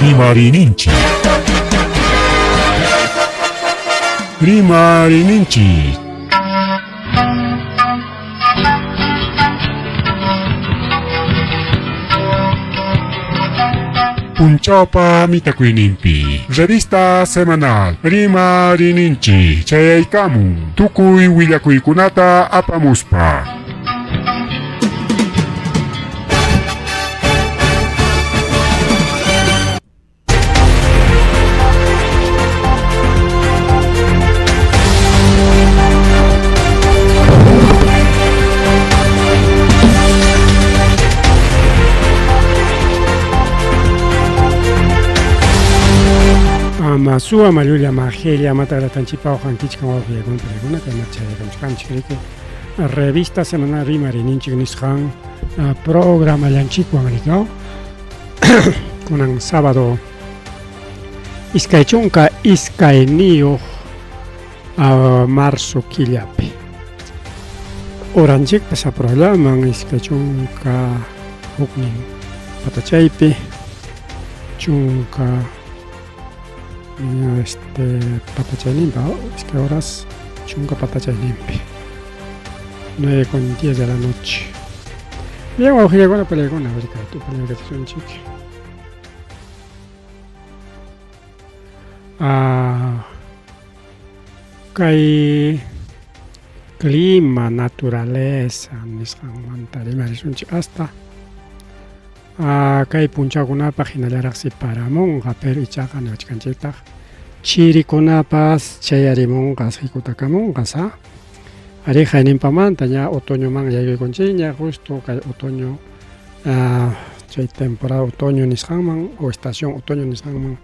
Rimariyninchik. Rimariyninchik. Punchawpa mitakuyninpi revista semanal Rimariyninchik chayaykamun tukuy willakuykunata apamuspa. Ama suwa mallulla majella mataratanchipa uqankichkan wawqiyakuna paykuna kay machayakamuchkanchik riki revista semanal rimarininchik nisqan programallanchikwan riki kunan sábado 22 marzo killapi horanchikpas aprollaman 21 patachaypi chunka este patachayninpa iskay horas chunka patachayninpi 9 con 10 de la noche. Bien, wawqillakuna palaykuna upallaykachisunchik. Ah, kay clima, naturaleza nisqanmanta rimarisunchik hasta ah, kay punchawkunapaq hinallaraqsi paramunqa, pero ichaqa niwachkanchiktaq chirikunapas chayarimunqas, hikutakamunqas, ah. Arí, hayninpamanta ña otoñoman yaykuykunchikña, justo kay otoño chay temporada otoño nisqanman o estación otoño nisqanman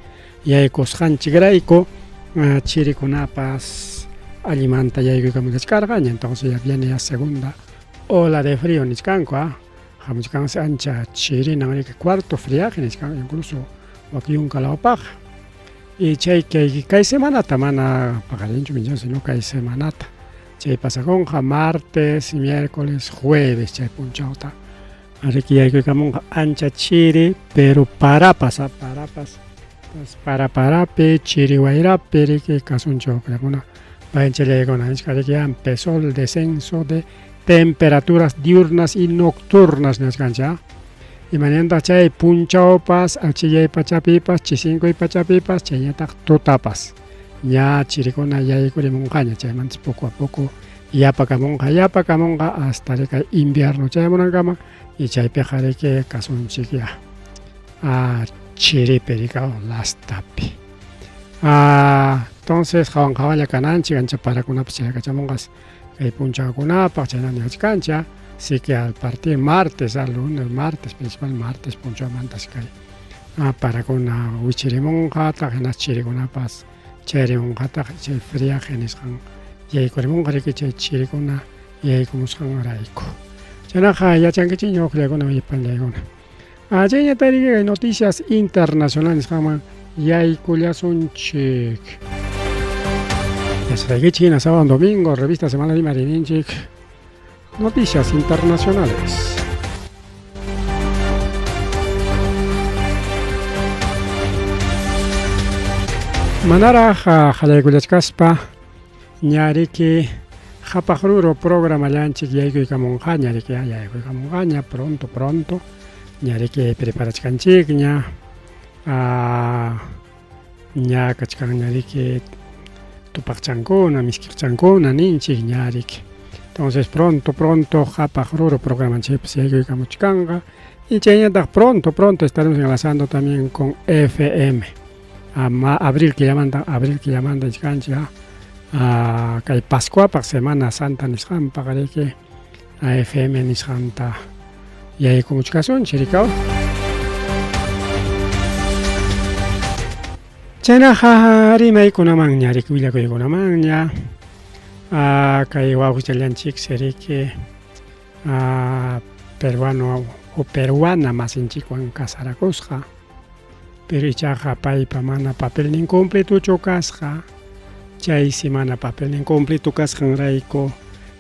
yaykusqanchikrayku chirikunapas allimanta yaykuykamullachkarqaña, entonces ya viene ya segunda ola de frío nichkanku, hamuchkansi ancha chirinan riki cuarto friaje nichkanku incluso wak yunka lawpaqqa. Y chay kay kay semanata mana paqarinchu minchani sino kay semanata chay pasakunqa martes, miércoles, jueves chay punchawta riki yaykuykamunqa ancha chiri pero parapas parapas para parapi chiri wayrapi riki kasunchik wawqillakuna paynchallaykuna nichka riki ya empezó el descenso de temperaturas diurnas y nocturnas nichkanchik. Imanintaq chay punchawpas, achillay pachapipas, chisinkuy pachapipas, chayñataq tutapas. Ña chirikuna yaykurimunqaña, chaymantas poco a poco yapakamunqa, yapakamunqa hasta rikay invierno chayamunankama y chaypiqa riki kasunchik ya chiripi rikaw lastapi. Entonces qawan qawalla kananchik ancha parakunapas chayakachamunqas kay punchawkunapaq chayna niwachkanchik así que al partir martes, al lunes, martes, principal martes punchawmantas kay parakuna wichirimunqataq hinas chirikunapas chayarimunqataq chay friaje nisqan yaykurimunqa riki chay chirikuna yaykumusqanrayku. Chaynaqa yachankichikña wawqillaykuna pañaykuna. Chayñataq riki kay noticias internacional nisqanman yaykullasunchik. Yachasqaykichik hina sábado domingo revista Semana Rimariyninchik noticias internacionales. Manaraq qallaykullachkaspa ña riki qhapaq ruru programallanchik yaykuykamunqaña riki yaykuykamunqaña pronto pronto ña riki preparachkanchikña ña kachkanña riki tupaqchankuna misk'iqchankuna ninchik ña riki entonces pronto pronto qhapaq ruru programanchikpas yaykuykamuchkanqa y chayñataq pronto pronto estaremos enlazando también con FM abril killamanta abril killamanta nichkanchik kay Pascuapaq Semana Santa nisqanpaq riki FM nisqanta yaykumuchkasunchik rikaw. Chaynaqa rimaykunamanña riki willakuykunamanña kay wawqichallanchiksi riki peruano o peruana masinchikwan casarakusqa pero ichaqa paypa mana papelnin completochu kasqa chaysi mana papelnin completo kasqanrayku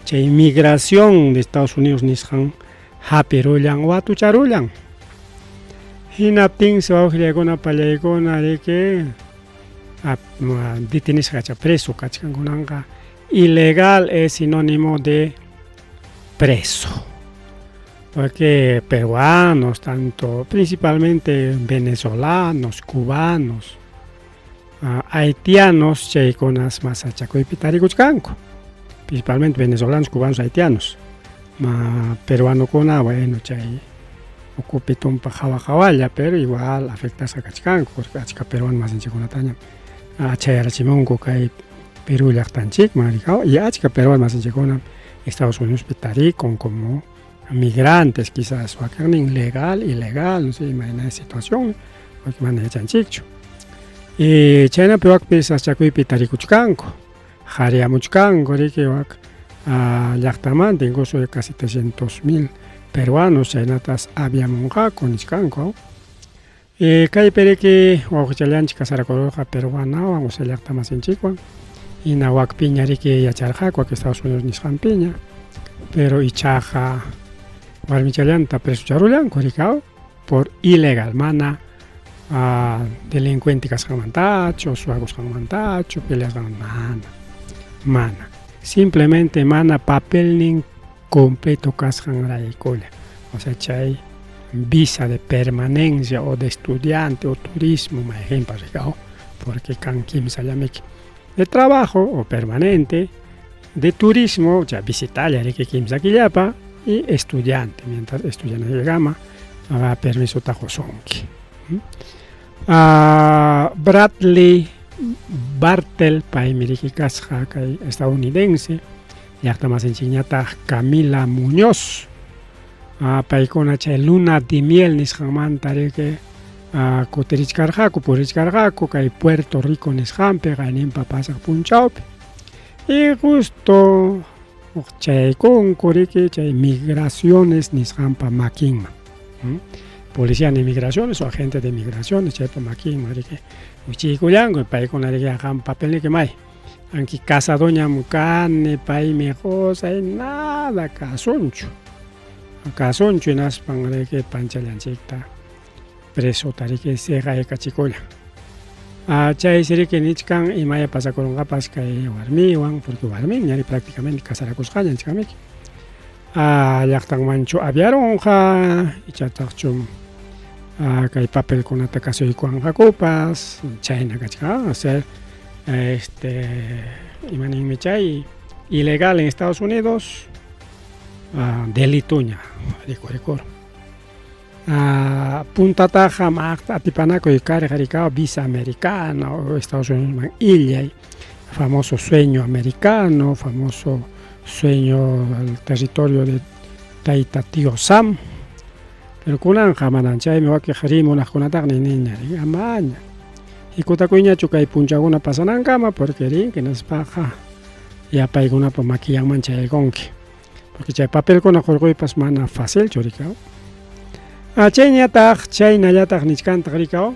chay migración de Estados Unidos nisqan hapirullan watucharullan. Hinaptinsi wawqillaykuna pallaykuna riki detenisqa kachkan, preso kachkan kunanqa. Ilegal es sinónimo de preso. Porque peruanos, tanto principalmente venezolanos, cubanos, haitianos, chaykunas masachakuypi tarikuchkanku. Principalmente venezolanos, cubanos, haitianos. Ma peruanokuna, bueno, chay ukupi tumpa hawa hawalla, pero igual afectasqa kachkanku, porque achka peruano masinchikkunatañam chayarachimunku kay Perú llaqtanchikman, y achka peruano masinchikkunam Estados Unidospi tarikun como migrantes, quizás wakinnin legal, ilegal, no sé, imayna situación, porque mana yachanchikchu. Y chaynapi wakpi sasachakuypi tarikuchkanku, qhariyamuchkanku, riki wak llaqtamanta, incluso casi 300.000 peruanos chaynatas aviamunqaku nichkanku. Y kaypi riki wawqichallanchik casarakururqa peruanawan, o sea llaqta masinchikwan, hina wakpiña riki yacharqaku wak Estados Unidos nisqanpiña, pero ichaqa warmichallanta presocharullanku riki por ilegal, mana delincuente kasqanmantachu, suwakusqanmantachu, peleasqanmanta, mana, mana. Simplemente mana papelnin completo kasqanraykulla. O sea, chay visa de permanencia o de estudiante o turismo, mayqinpas rikaw, porque kan kimsallamiki de trabajo o permanente, de turismo, o sea, visitalla riki kimsa killapa, y estudiante, mientras estudianaykama permisota qusunki. Bradley Bartel, paymi riki kasqa kay estadounidense, llaqta masinchikñataq Camila Muñoz, paykuna chay luna de miel nisqanmanta riki kutirichkarqaku, purichkarqaku kay Puerto Rico nisqanpi qayninpa pasaq punchawpi. Y justo chayaykunku riki chay migraciones nisqanpa makinman. Policía de migraciones o agente de migraciones chaypa makinman riki wichiykullanku, paykuna riki qam papelniyki may. Anki casadoñam kani, paymi qusay, nada kasunchu. Kasunchu hinaspan riki panchallanchikta presota riki siqaykachikulla. Chaysi riki nichkan imaya pasakurunqapas kay warmiwan, porque warminña prácticamente casarakusqaña nichkanmiki. Llaqtanmanchu aviarunqa, ichataqchu kay papelkunata kasuykuwanqakupas, chayna kachkan, o sea, imaninmi chay ilegal en Estados Unidos, delituña rikurikurun. Puntataqa maqta atipanakuy karqa rikaw visa americana o Estados Unidosman illay, famoso sueño americano, famoso sueño del territorio de tayta tío Sam. Pero kunanqa manan chaymi wakiq rimunaqkunataqa niniña amaña hikutakuyñachu kay punchawkuna pasanankama, porque rinki hinaspaqa ya paykunapa makillanman chayaykunki, porque chay papelkuna hurquypas mana facilchu rikaw. Chayñataq chaynallataq nichkantaq rikaw,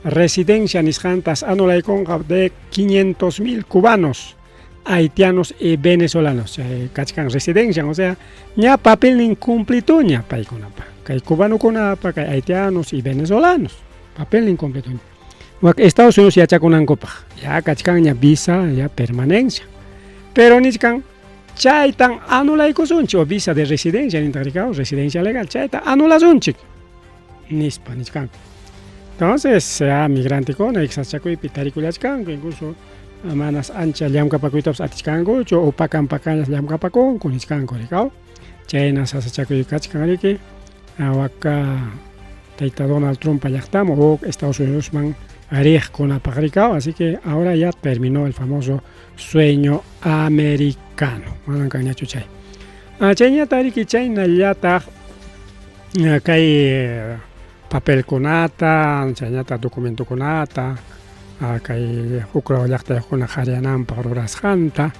residencia nisqantas anulaykunqa de 500.000 cubanos, haitianos y venezolanos. Chay kachkan residencia, o sea, ña papelnin cumplituña paykunapa, kay cubanokunapa, kay haitianos y venezolanos, papelnin completoña. Wak Estados Unidos yachakunankupaq, ya kachkanña visa, ya permanencia. Pero nichkan chaytan anulaykusunchik, o visa de residencia nintaq rikaw, residencia legal, chayta anulasunchik, nispa nichkanku. Entonces, ya migrantekuna sasachakuypi tarikullachkanku, incluso manas ancha llamkapakuytapas atichkankuchu, o pakan pakanllas llamkapakunku nichkanku rikaw. Chayna sasachakuy kachkan riki, waka tayta Donald Trump llaqtaman o Estados Unidosman riqkunapaq rikaw. Así que ahora ya terminó el famoso sueño americano. Manan kanñachu chay. Chayñata riki chaynallataq kay papelkunata, chaynata documentokunata, kay huk law llaqtayuqkuna qhariyananpaq rurasqanta,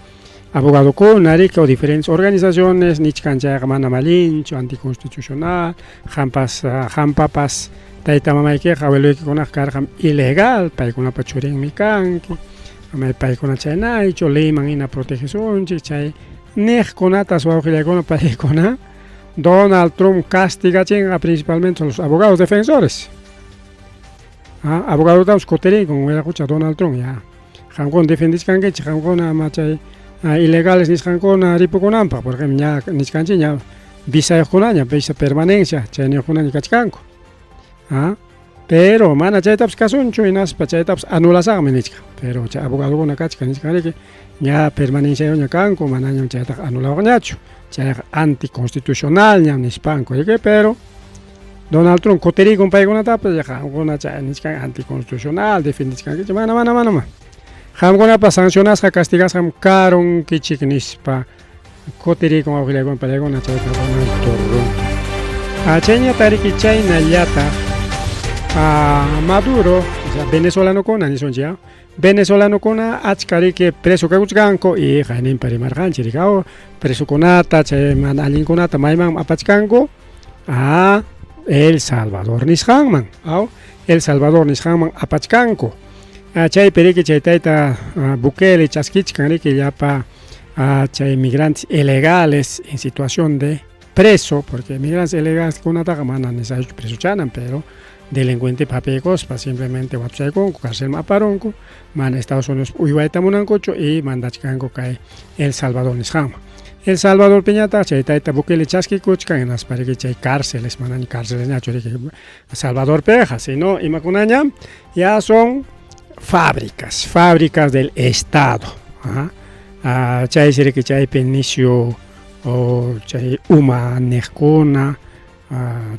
abogadokuna riki o diferentes organizaciones nichkan chayqa manam allinchu, anticonstitucional, qampas qampapas tayta mamaykiqa abueloykikunaqa karqam ilegal, paykunapa churinmi kanki, amay paykuna chaynaychu, leyman hina protegesunchik, chay niqkunatas wawqillaykuna paykuna Donald Trump castigachinqa principalmente los abogados defensores. Abogadotapas kutiriykun wiraqucha Donald Trump ya. Qamkuna defendichkankichik, qamkuna ama chay ilegales nisqankuna ripukunanpaq, porque ña nichkanchik ña visayuqkunaña, visa permanencia chayniyuqkunaña kachkanku. Pero mana chaytapas kasunchu, hinaspa chaytapas anulasaqmi nichkan. Pero chay abogadokuna kachkan nichkan riki, ña permanenciayuqña kanku, manañam chaytaqa anulawaqñachu. Chayqa anticonstitucionalñam nispanku, riki, pero Donald Trump kutirikun paykunatapas, qamkuna chay nichkan anticonstitucional defendichkankichik, mana, mana, mana, mana. Qamkunapas sancionasqa, castigasqam karunkichik nispa kutirikun wawqillaykuna palaykuna chayta Donald Trump. Chayñata riki chaynallataq Maduro, o sea, venezolanokuna nisunchik, venezolanokuna achka riki preso kakuchkanku y qayninpa rimarqanchik riki, presokunata chay mana allinkunata maymanmi apachkanku a El Salvador nisqanman, El Salvador nisqanman apachkanku. Chaypi riki chay tayta Bukele chaskichkan riki llapa chay migrantes ilegales en situación de preso, porque migrantes ilegales kunataqa mana necesariochu presochanan, pero delincuente hap'ikuspa simplemente watuchaykunku, carcelman aparunku, mana Estados Unidos uywayta munankuchu y mandachkanku kay El Salvador nisqanman. El Salvador piñataq chay tayta Bukele chaskikuchkan, hinaspa riki chay cárceles, manaña cárcelesñachu riki Salvadorpiqa, sino imakunaña ya son fábricas, fábricas del Estado. Chaysi riki chaypi nisyu chay uma niqkuna,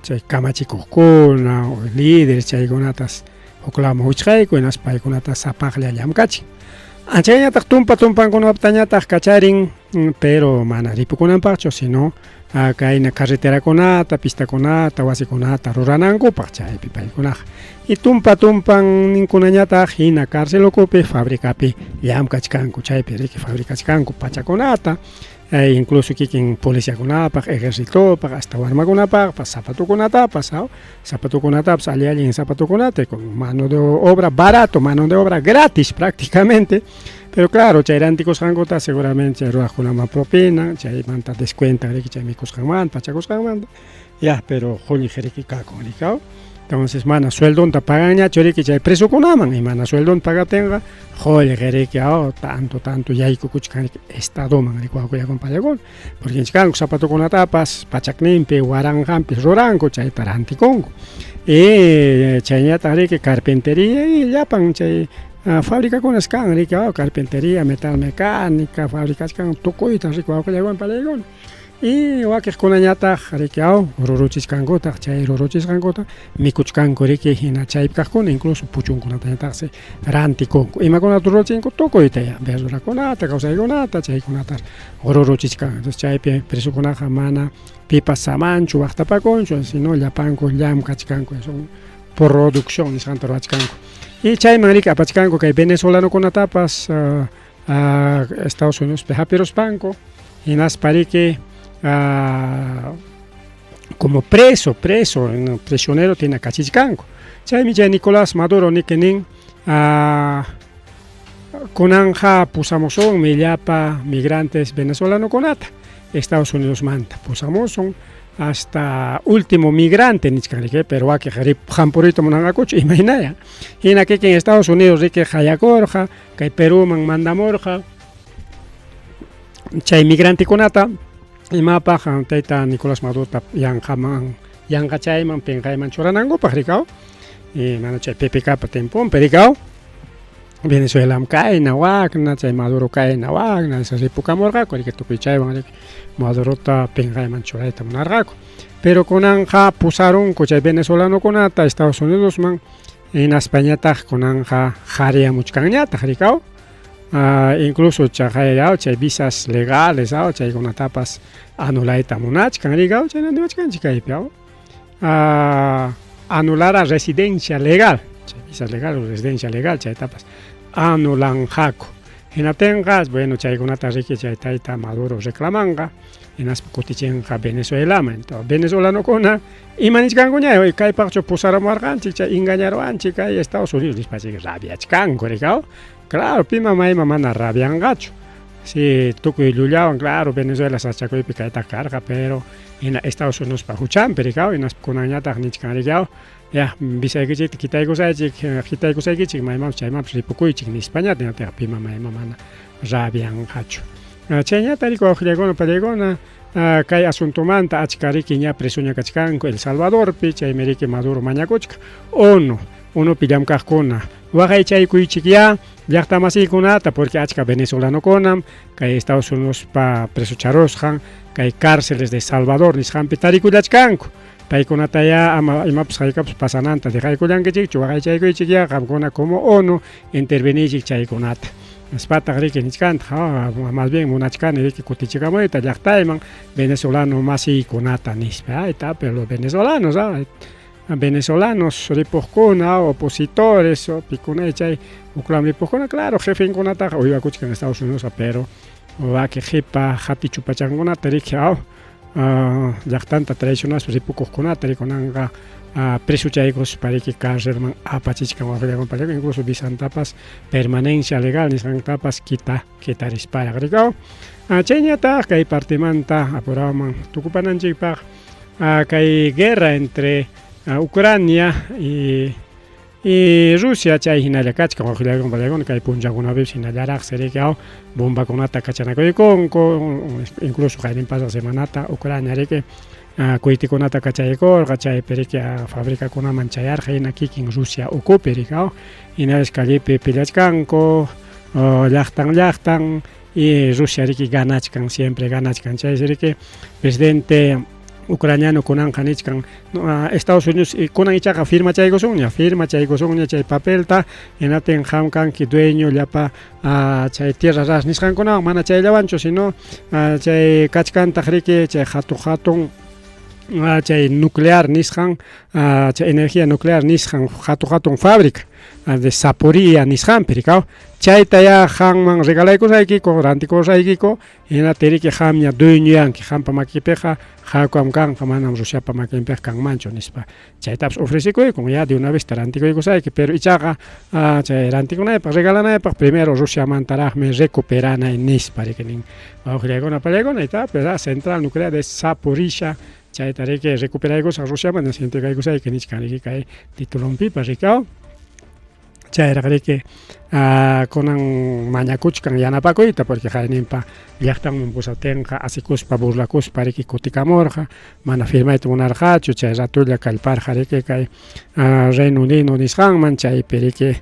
chay kamachikuqkuna, líderes chaykunatas huklaman wichqayku, hinaspa paykunata sapaqlla llamkachin. Chayñataq tumpa tumpankunaptañataq kacharin, pero mana ripukunanpaqchu, sino kayna carreterakunata, pistakunata, wasikunata ruranankupaq chaypi paykunaqa. Y tumpa tumpan ninkunañataq hina cárcel ukupi fabricapi llamkachkanku, chaypi riki fabricachkanku pachakunata, incluso kikin policiakunapaq, ejercitopaq, hasta warmakunapaqpas, zapatukunatapas, zapatukunatapas alli allin zapatukunata, con mano de obra barato, mano de obra gratis prácticamente. Pero claro, chay rantikusqankuta seguramente chay ruwaqkunaman propina, chaymanta descuentan riki chay mikusqanmanta, pachakusqanmanta, ya, pero qullqi riki kakun riki, Entonces mana sueldonta paganñachu riki chay presokunaman, y mana sueldonta pagaptinqa qullqi riki, tanto, tanto yaykukuchkan riki estadoman riki wawqillakuna pallakuna, porque nichkanku zapatukunatapas pachakninpi, waranqanpi ruranku, chayta rantikunku. Y chayñataq riki carpintería y llapan chay fabricakunas kan riki, carpintería, metal mecánica, fabricachkan tukuyta riki wawqillakuna pallakuna. Y wakiqkunañataq riki, ruruchisqankutaq, chay ruruchisqankuta mikuchkanku riki, hina chaypi kaqkuna incluso puchunkunatañataqsi rantikunku. Imakunata ruruchinku tukuyta ya, verdurakunata, kawsaykunata, chaykunata ruruchichkan. Entonces chaypi presokunaqa mana pipas samanchu, waqtapakunchu, sino llapanku llamkachkanku, son producción nisqanta ruwachkanku. Y chayman riki apachkanku kay venezolanokunatapas Estados Unidos hapiruspanku, hinaspa riki como preso, preso, prisionero tiene kachichkanku. Chaymi chay Nicolás Maduro niki nin, kunanja pusamusunmi llapa migrantes venezolanokunata Estados Unidos manta pusamusun hasta último migrante nichkan riki, pero wakiq hampuriyta munanqakuchu imaynaya. Hina kikin Estados Unidos riki qayakurqa, kay Perúman mandamurqa chay migrantekunata imapaq tayta Nicolás Madurota yanqaman, yanqachayman, pinqayman churanankupaq rikaw. Y mana chay PPKpa tiemponpi rikaw. Venezuelam kayna wakna, chay Maduro kayna wakna, ripukamurqaku riki tukuy chaywan riki Madurota pinqayman churayta munarqaku. Pero kunanja pusarunku chay venezolanokunata Estados Unidosman, hinaspañataq kunanja qhariyamuchkanñataq rikaw. Incluso chaqay chay visas legales chaykunatapas anulayta munachkan rikaw, chayna niwachkanchik kaypi anular a residencia legal, chay visas legal o residencia legal chaytapas anulanqaku. Hinaptinqa, bueno, chaykunata riki chay tayta Maduro reclamanqa, hinaspa kutichinqa Venezuelaman. Entonces, venezolanokuna ima nichkankuña, kaypaqchu pusaramuwarqanchik, chay engañaruwanchik kay Estados Unidos nispa chay rabiachkanku rikaw. Claro, pima mayma mana rabianqachu. Si tukuy llullawan, claro, Venezuela sachakuypi kayta karqa, pero hina Estados Unidos pa huchanpi rikaw, hinaspa kunanñataq nichkan rikaw, Ya, visaykichikta quitaykusaychik, quitaykusaykichik, maymanpas chaymanpas ripukuychik nispaña hinaptinqa pima mayman mana rabianqachu. Chayñata riki wawqillaykuna pallaykuna kay asuntomanta achka riki ña presoña kachkanku El Salvadorpi, chaymi riki Maduro mañakuchkan ONU, ONUpi llamkaqkuna waqaychaykuychikyá llaqtamasiykunata porque achka venezolanokunam kay Estados Unidospa presocharusqan kay cárceles de Salvador nisqanpi tarikullachkanku. Paykunatayá ama imapas haykapas pasananta dejaykullankichikchu, waqaychaykuychikyá qamkuna como ONU interveniychik chaykunata. Nispataq riki nichkantaq, más bien munachkani riki kutichikamuyta llaqtayman venezolano masiykunata nispa. Ahí está, pero los venezolanos, venezolanos ripuqkuna, opositores, pikuna chay huklam ripuqkuna, claro, jefenkunataqa uywakuchkan Estados Unidos, pero waki qipa hatichupachankunata riki, llaqtanta traicionaspa ripukuqkunata rikunanqa presochaykuspa riki cárcelman apachichkan waqllakun pachaku incluso visantapas permanencia legal nisqantapas kita kitarisparaq rikaw. Chayñataq kay partemanta apuraman tukupananchikpaq kay guerra entre Ucrania y Rusia chay hinalla kachkan waqllakun pachakuna kay punchakunapipas hinallaraqsi riki bombakunata kachanakuykunku incluso qaynin pasaq semanata Ucrania riki cohetekunata kachaykurqa chaypi riki fabricakunaman chayarqa hina kikin Rusia ukupi riki hinallas callepi peleachkanku llaqtan llaqtan y Rusia riki ganachkan siempre ganachkan chaysi riki presidente ucraniano kunanqa nichkan Estados Unidos kunan ichaqa firmachaykusunña firmachaykusunña chay papelta hinaptin qam kanki dueño llapa chay tierra ras nisqankunawan mana chayllawanchu sino chay kachkantaq riki chay hatun hatun chay nuclear nisqan chay energía nuclear nisqan hatun hatun fábrica de Zaporizhia nisqanpi rikaw chayta ya qamman regalaykusaykiku rantikusaykiku hinaptin riki qamña dueñoyanki qampa makipiqa hakuam kanqa manam Rusiapa makinpiqa kanmanchu nispa chaytapas ofrecekuykun ya de una vez rantikuykusayki pero ichaqa chay rantikunaypaq regalanaypaq primero Rusiamantaraqmi recuperanay nispa riki nin wawqillaykuna pallaykuna y pero central nuclear de Zaporizhia chayta riki recuperaykusaq Rusiamanta entregaykusayki nichkan riki kay titulonpipas rikaw chayraq riki kunan mañakuchkan yanapakuyta porque qayninpa llaqtanman pusaptinqa asikuspa burlakuspa riki kutikamurqa mana firmayta munarqachu chay ratolla kallparqa riki kay Reino Unido nisqanman chaypi riki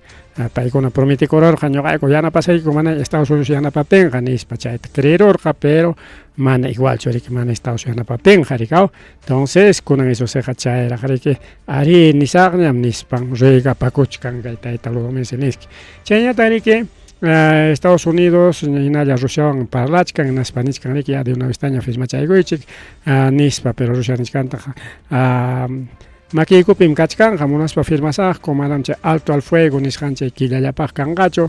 paykuna prometikururqa ñuqayku yanapasayku mana Estados Unidos yanapaptinqa nispa chayta creerurqa pero mana igualchu riki mana Estados Unidos yanapaptinqa rikaw entonces kunan isusiqa chayraq riki ari nisaqñam nispan ruegapakuchkan kay tayta Volodymyr Zelensky chayñataq riki Estados Unidos hinalla Rusiawan parlachkan hinaspa nichkan riki ya de una vez taña firmachaykuychik nispa pero Rusia nichkantaq makiykupim kachkanqa munaspa firmasaqku manam chay alto al fuego nisqan chay killallapaq kanqachu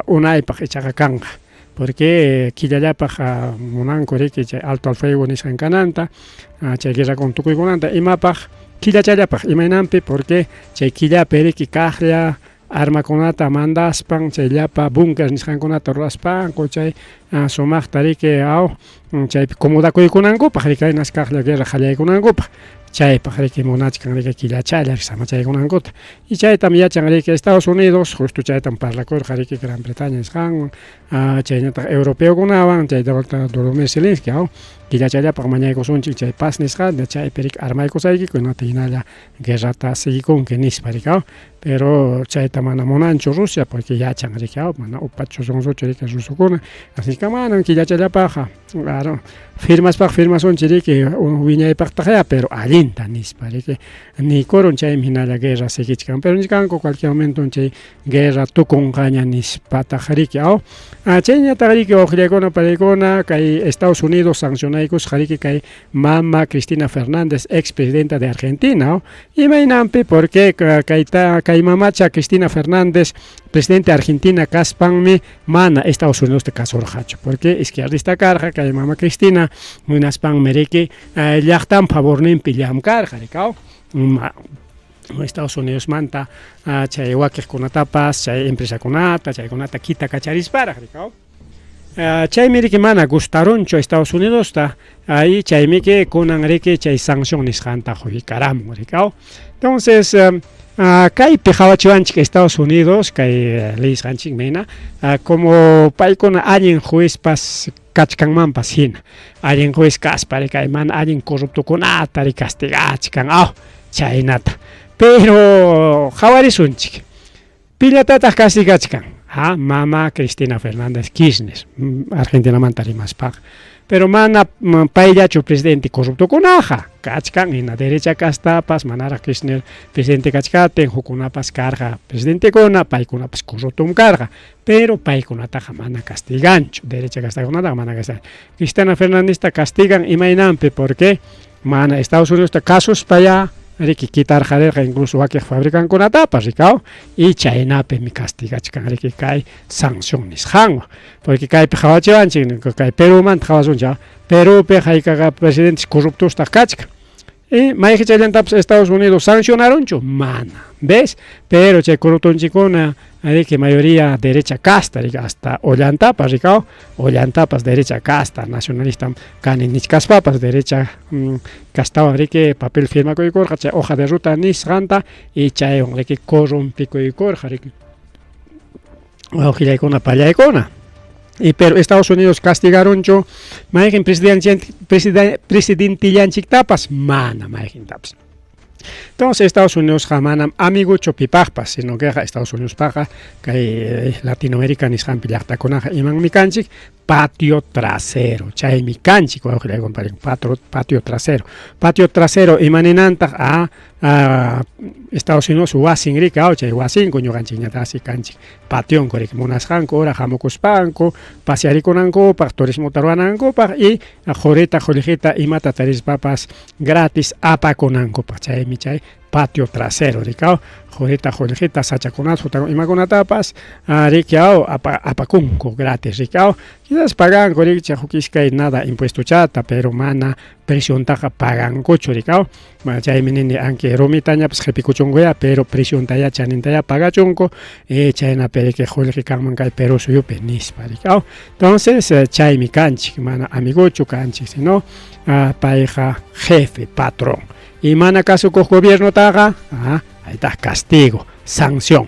unaypaq ichaqa kanqa porque killallapaq munanku riki chay alto al fuego nisqan kananta chay guerrakuna tukuykunanta imapaq killachallapaq imaynanpi porque chay killapi riki kaqlla armakunata mandaspan chay llapa búnker nisqankunata ruraspanku chay sumaqta riki chaypi comodakuykunankupaq riki kaynas kaqlla guerra qallaykunankupaq chaypaq riki munachkan riki killachalla samachaykunankuta y chaytam yachan riki Estados Unidos justo chaytam parlakurqa riki Gran Bretaña nisqanwan chaynataq europeokunawan chayta Volodymyr Zelensky killachallapaq mañaykusunchik chay paz nisqanta chaypi riki armaykusaykiku hinata hinalla guerrata siguikunki nispa riki pero chayta mana munanchu Rusia porque yachan riki mana upachu sonsochu riki rusukuna así que manam killachallapaqqa claro firmaspaq firmasunchik riki wiñaypaqtaqya pero allinta nispa riki niykurun chaymi hinalla guerra siguichkan pero nichkanku cualquier momento chay guerra tukunqaña nispataq riki chayñataq riki wawqillaykuna panaykuna kay Estados Unidos sancionaykusqa riki kay mama Cristina Fernández ex presidenta de Argentina imaynanpi porque kayta kay mamacha Cristina Fernández presidente Argentina kaspanmi mana Estados Unidosta kasurqachu porque izquierdista karqa kay mama Cristina hinaspanmi riki llaqtan favorninpi llamkarqa rikaw Estados Unidosmanta chay wakiqkunatapas chay empresakunata chaykunata kita kacharisparaq rikaw. Chaymi riki mana gustarunchu Estados Unidosta, ahí chaymiki kunan riki chay sanción nisqanta quykaramun riki aw. Entonces kaypi qawachiwanchik Estados Unidos kay leisqanchikmi hina como paykuna allin juezpas kachkanmanpas hina, allin juez kaspa riki mana allin corruptokunata riki castigachkan aw chaynata. Pero qhawarisunchik, pillatataq castigachkan? Ha, mama Cristina Fernández Kirchner, Argentinamanta rimaspaqa. Pero mana payllachu presidente corruptokunaqa, kachkan hina derecha kastapas, manaraq Kirchner presidente kachkaptin, hukkunapas karqa presidentekuna, paykunapas corruptom karqa, pero paykunataqa mana castiganchu, derecha kastakunataqa mana castigan. Cristina Fernandezta castigan imaynanpi, porque mana Estados Unidosta kasuspaya riki quitarqarirqa incluso wakiq fabricankunatapas rikaw, y chaynapimi castigachkan riki kay sanción nisqanwan. Porque kaypi qawachiwanchik, kay Perumanta qawasunchik, Perupi haykaqa presidentes corruptostaq kachkan. Y mayqichallantapas Estados Unidos sancionarunchu? Mana, ¿ves? Pero chay corruptonchikkuna riki mayoría derecha casta, riki hasta Ollantapas rikaw, Ollantapas derecha casta, nacionalista kani nichkaspapas derecha castawan riki papel firmakuykurqa chay hoja de ruta nisqanta y chaywan riki corrompikuykurqa riki wawqillaykuna pallaykuna. Y pero Estados Unidos castigarunchu mayqin presidentillanchiktapas? Mana mayqintapas. Entonces Estados Unidosqa manam amiguchu pipaqpas, sino queqa Estados Unidospaqa kay Latinoamérica nisqanpi llaqtakunaqa imanmi kanchik? Patio trasero, chaymi kanchik wawqillaykuna patio trasero. Patio trasero imaninantaq? Estados Unidos wasin riki aw chay wasinku ñuqanchikñataqsi kanchik pationku riki munasqanku hora hamukuspanku pasearikunankupaq, turismota ruwanankupaq y qurita qullqita imata tarispapas gratis apakunankupaq, chaymi chay patio trasero riki aw qurita qullqita sachakunata imakunatapas riki aw apakunku gratis riki aw quizás paganku riki chay huk iskay nada impuestochata, pero mana presiontaqa pagankuchu riki aw. Chaymi nini anki rumitañapas qhipikuchunkuya, pero presiontaya chanintaya pagachunku chaynapi riki qullqi kanman kay Perú suyupi nispa riki aw. Entonces chaymi kanchik, mana amiguchu kanchik, sino payqa jefe, patrón. Y mana kasukuq gobiernotaqa aytaq castigo, sanción.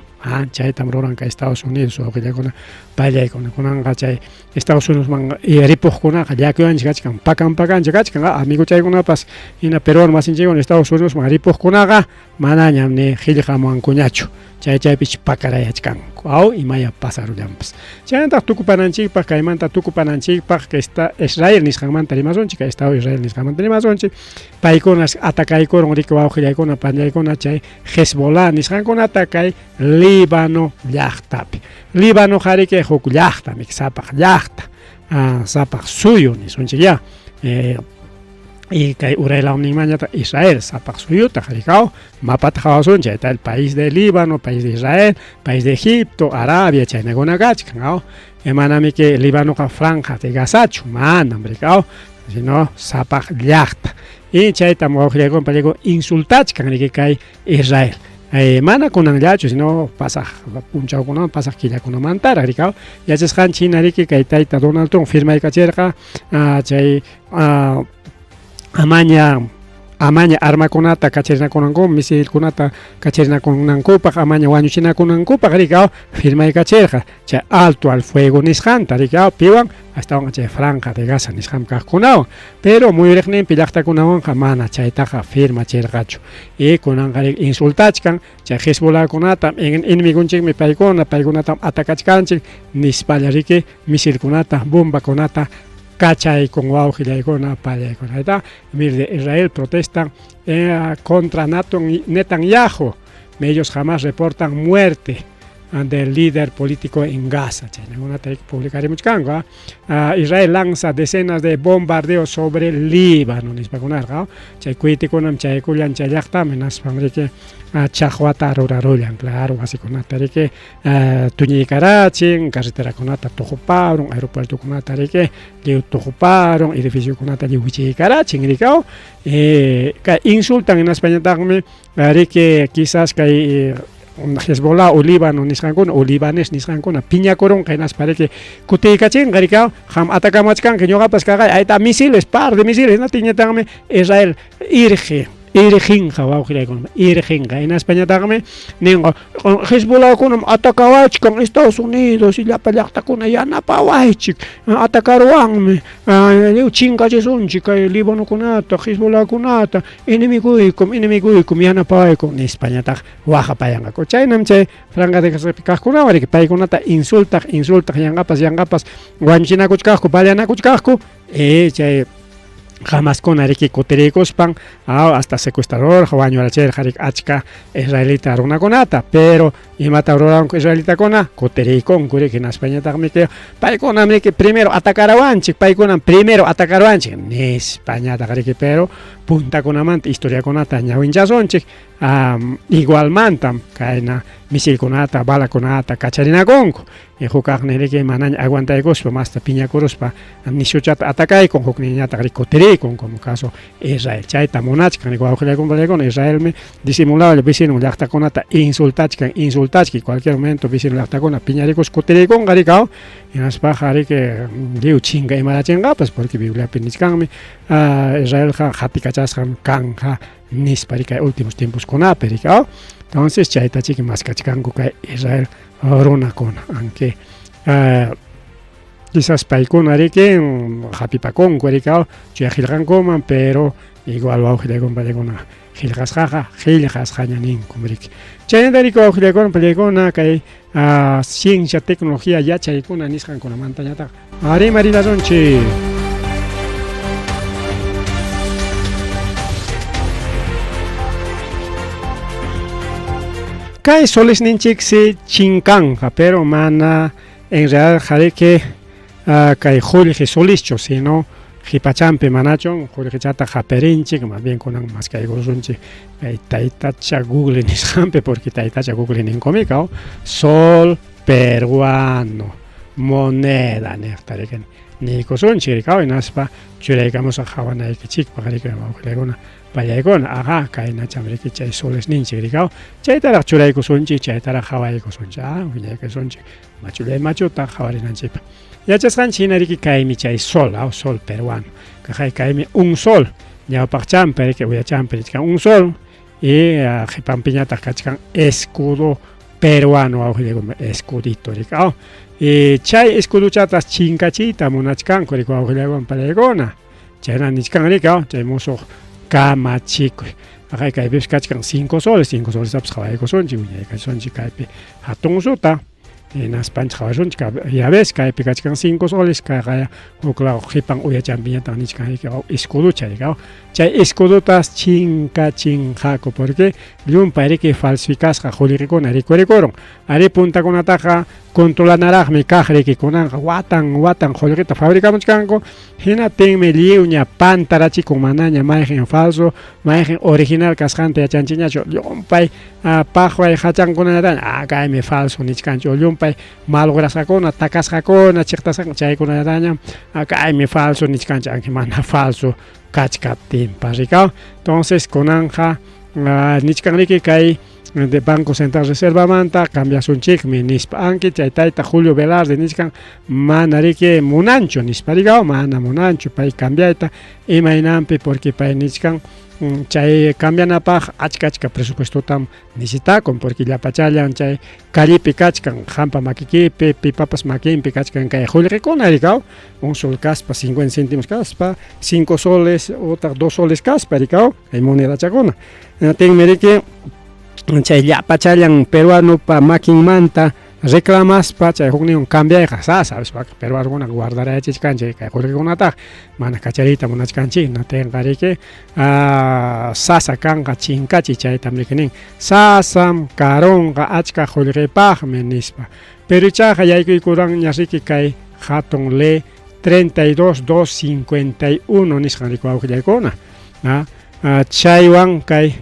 Chaytam ruran kay Estados Unidos wawqillaykuna pallaykuna. Kunanqa chay Estados Unidosman ripuqkunaqa llakiwanchik kachkan, pakan pakanchik kachkan, amiguchaykunapas hina peruano masinchikkuna Estados Unidosman ripuqkunaqa manañam ni qillqamuwankuñachu, chay chaypich pakarayachkanku, aw imaya pasarullanpas. Chaynataq tukupananchikpaq, kaymanta tukupananchikpaq, que está Israel nisqanmanta rimasunchik, Estado Israel nisqanmanta rimasunchik, paykunas atacaykurun riki wawqillaykuna pallaykuna chay Hezbollah nisqankunata kay Líbano llaqtapi. Líbano qariki huk llaqtami, sapaq llaqta, sapaq suyu nisunchik ya. Y kay uray lawninmanñataq Israel sapaq suyutaq rikaw, mapata qawasunchik, chayta el país de Líbano, país de Israel, país de Egipto, Arabia, chaynakuna kachkan, aw. Manami que Líbanoqa franja de Gazachu, manam rikaw, sino sapaq llaqta. Y chaytam wawqillaykuna pallaykuna insultachkan riki kay Israel. Mana kunanllachu, sino pasaq punchawkunaman, pasaq killakunamantaraq rikaw. Yachasqanchik hina riki kay tayta Donald Trump firmaykachirqa chay amaña armakunata kacharinakunanku, misilkunata kacharinakunankupaq, amaña wañuchinakunankupaq rikaw firmaykachirqa chay alto al fuego nisqanta rikaw piwan astawan chay franja de Gaza nisqan kaqkunawan, pero muyuriqninpi llaqtakunawanqa mana chaytaqa firmachirqachu. Y kunanqa insultachkan chay Hezbollahkunata, enemigonchikmi paykuna, paykunatam atacachkanchik nispalla riki misilkunata, bombakunata kachaykun wawqillaykuna pallaykuna. Ayta mire, Israel protestan contra Netanyahu, ellos jamás reportan muerte del líder político en Gaza. Chaynakunata publicarimuchkanku. Israel lanza decenas de bombardeos sobre Líbano nispakunarqa. Chay cohetekunam chaykullan chay llaqtaman hinaspan riki chaqwata rurarullan, claro, wasikunata riki tuñiykarachin, carreterakunata tuquparun, aeropuertokunata riki lliw tuquparun, edificiokunata lliw wichiykarachin rikaw. Kay insultan hinaspañataqmi riki quizás kay Hezbollah o Líbano nisqankuna o libanés nisqankuna piñakurunqa hinaspa riki kutiykachinqa riki qam atacamachkanki ñuqapas kaqay ayta misiles par de misiles hinaptinñataqmi Israel irqi irqinqa wawqillaykuna irqinqa hinaspañataqmi ninqa Hezbollahkunam atacawachkan Estados Unidos y llapa llaqtakuna yanapawaychik atacaruwanmi lliw chinkachisunchik kay Libanokunata Hezbollahkunata enemiguykum enemiguykum yanapawaykum nispañataq waqapayanqaku chaynam chay franja de Gazapi kaqkunawan riki paykunata insultaq insultaq yanqapas yanqapas wañuchinakuchkaqku baleanakuchkaqku e chay Hamaskuna riki kutiriykuspan hasta secuestradorqa wañurachirqa riki achka israelita runakunata pero imata ruranku israelitakuna kutiriykunku riki hinaspañataqmi paykunam riki primero atacarawanchik paykunam primero atacarawanchik nispañataq riki pero puntakunamanta historiakunata ñawinchasunchik igualmantam kayna misilkunata balakunata kacharinakunku hukaqnin riki manaña aguantaykuspa masta piñakuruspa nishuchata atakaykun hukninñataq riki kutirikun como caso Israel chayta munachkan wawqillaykuna Israelmi disimulado vecino llaqtakunata insultachkan insultachki cualquier momento vecino llaqtakuna piñarikuspa kutirikunqa riki hinaspaqa riki lliw chinka imarachinqapas porque Bibliapi nichkanmi Israelqa qatikachasqam kanja nispa riki kay últimos tiemposkunapi riki entonces chayta chiki maskachkanku kay Israel runakuna aunque quizás paykuna riki hapipakunku riki chuya qillqankuman pero igual wawqillaykuna paykuna qillqasqaqa qillqasqaña ninkum riki chaynata riki wawqillaykuna paykuna kay ciencia tecnología yachaykuna nisqankunamantañataq rimarillasunchik. Kay solesninchiksi chinkanqa pero mana en realidad qariki kay qullqi solischu sino qhipachampi manachu qullqichata hapirinchik más bien kunan maskaykusunchik kay taytacha Google nisqanpi porque taytacha Google ninkumika sol peruano moneda niqta riki niykusunchik riki hinaspa churaykamusaq qhawanaykichikpaq riki wawqillaykuna pallaykuna aja kaynacham riki chay solesninchik riki chaytaraq churaykusunchik chaytaraq qhawaykusunchik willaykusunchik machullay machuta qhawarinanchikpaq yachasqanchik hina riki kaymi chay sol sol peruano kaqay kaymi un sol ñawpaqchampi riki uyachampi richkan un sol y qhipanpiñataq kachkan escudo peruano wawqillaykuna escudito riki y chay escudochatas chinkachiyta munachkanku riki wawqillaykuna pallaykuna chayna nichkan riki chay musuq kamachikuy aqay kaypipas kachkan 5 soles 5 solestapas qhawaykusunchik wiñaykasunchik kaypi hatun usuta hinaspanchik qhawasunchik ya ves kaypi kachkan 5 soles kayqa huk law qhipan uyachampiñataq nichkan riki escudocha riki chay escudotas chinkachinqaku porque llumpay riki falsificasqa qullqikuna rikurikurun ari puntakunataqa controlanaraqmi kaq riki kunanqa watan watan qullqita fabricamuchkanku hinaptinmi lliwña pantarachikun manaña mayqin falso mayqin original kasqanta yachanchikñachu llumpay paqway hachankunallataña kaymi falso nichkanchik llumpay malograsqakuna takasqakuna chiqtasqakuna chaykunallataña kaymi falso nichkanchik aunque mana falso kachkaptinpas riki entonces kunanqa nichkan riki kay de Banco Central Reservamanta cambiasunchikmi nispa aunque chay tayta Julio Velarde nichkan mana riki munanchu nispa riki mana munanchu pay cambiayta imaynanpi porque pay nichkan chay cambianapaq achka achka presupuestotam necesitakun porque llapachallan chay callepi kachkan qampa makikipi pipapas makinpi kachkan kay qullqikuna riki un sol kaspa 50 céntimos kaspa 5 soles utaq 2 soles kaspa riki kay monedachakuna hinaptinmi riki chay llapachallan peruanopa makinmanta reclamaspa chay huknin cambiayqa sasa peruanokuna guardarayachichkanchik kay qullqikunataqa mana kachariyta munachkanchik hinaptinqa riki sasa kanqa chinkachiy chaytam riki nin sasam karunqa achka qullqipaqmi nispa pero ichaqa yaykuykuranña riki kay hatun ley 32251 nisqan riki wawqillaykuna chaywan kay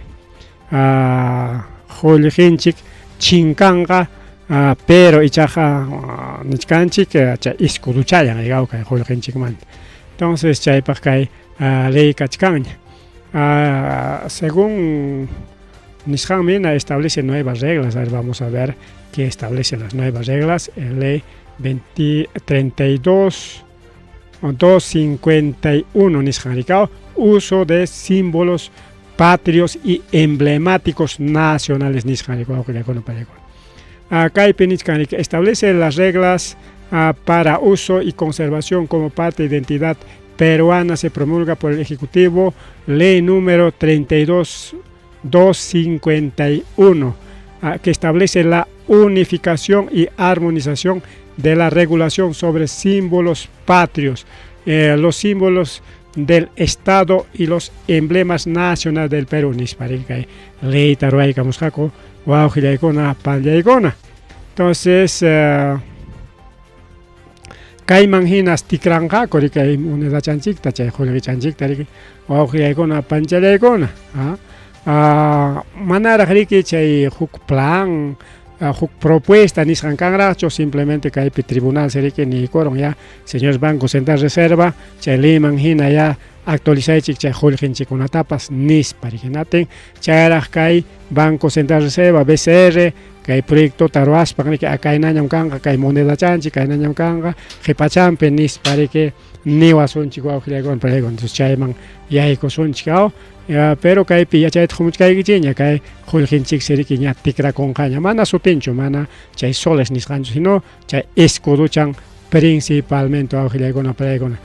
qullqinchik chinkanqa pero ichaqa nichkanchik chay escuduchallan kay qullqinchikmanta entonces chaypaq kay ley kachkanña según Nisqanmi hina establece nuevas reglas. A ver, vamos a ver qué establece las nuevas reglas. En ley 20, 32 251 nisqan rikao uso de símbolos patrios y emblemáticos nacionales nisqan rikao kaypi nichkan riki establece las reglas para uso y conservación como parte de identidad peruana. Se promulga por el Ejecutivo ley número 32 251, que establece la unificación y armonización de la regulación sobre símbolos patrios, los símbolos del Estado y los emblemas nacionales del Perú. Nispa kay leyta ruwaykamusqaku wawqillaykuna panllaykuna. Entonces, kayman hinas tikranqaku riki monedachanchikta, chay qullqichanchikta riki wawqillaykuna panchallaykuna. Manaraq riki chay huk plan, huk propuesta nisqan kanraqchu, simplemente kaypi tribunal riki niykurun ya, señor Banco Central Reserva, chay leyman hina ya actualizaychik chay qullqinchikkunatapas nispa riki. Natin chayraq kay Banco Central Reserva, BCR, kay proyectota ruwaspan riki kaynañam kanqa kay monedachanchik, kaynañam kanqa qhipachampi nispa riki niwasunchik wawqillaykuna pallaykuna. Entonces chayman yaykusunchik aw, pero kaypi yachayta qumuchkaykichikña kay qullqinchiksi riki ña tikrakunqaña, mana sutinchu, mana chay soles nisqanchu, sino chay escuduchan principalmente wawqillaykuna pallaykuna.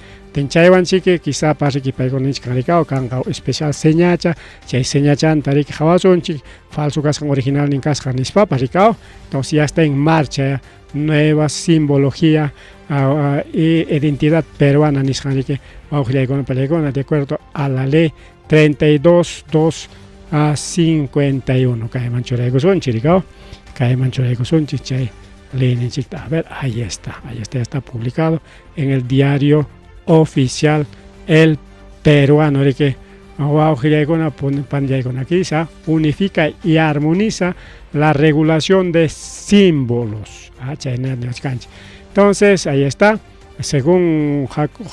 Chaywan chiki quizá riki paykuna nichkan rikaw kanqa especial señacha, chay señachanta riki qhawasunchik falso kasqan originalnin kasqan nispapas rikaw. Entonces ya está en marcha nueva simbología y identidad peruana nisqan riki wawqillaykuna pallaykuna de acuerdo a la ley 32 2 a 51. Kayman churaykusunchik rikaw, kayman churaykusunchik chay leyninchikta. A ver, ahí está, ya está publicado en el diario oficial El Peruano riki wawqillaykuna panllaykuna. Quizá unifica y armoniza la regulación de símbolos. Entonces, ahí está. Según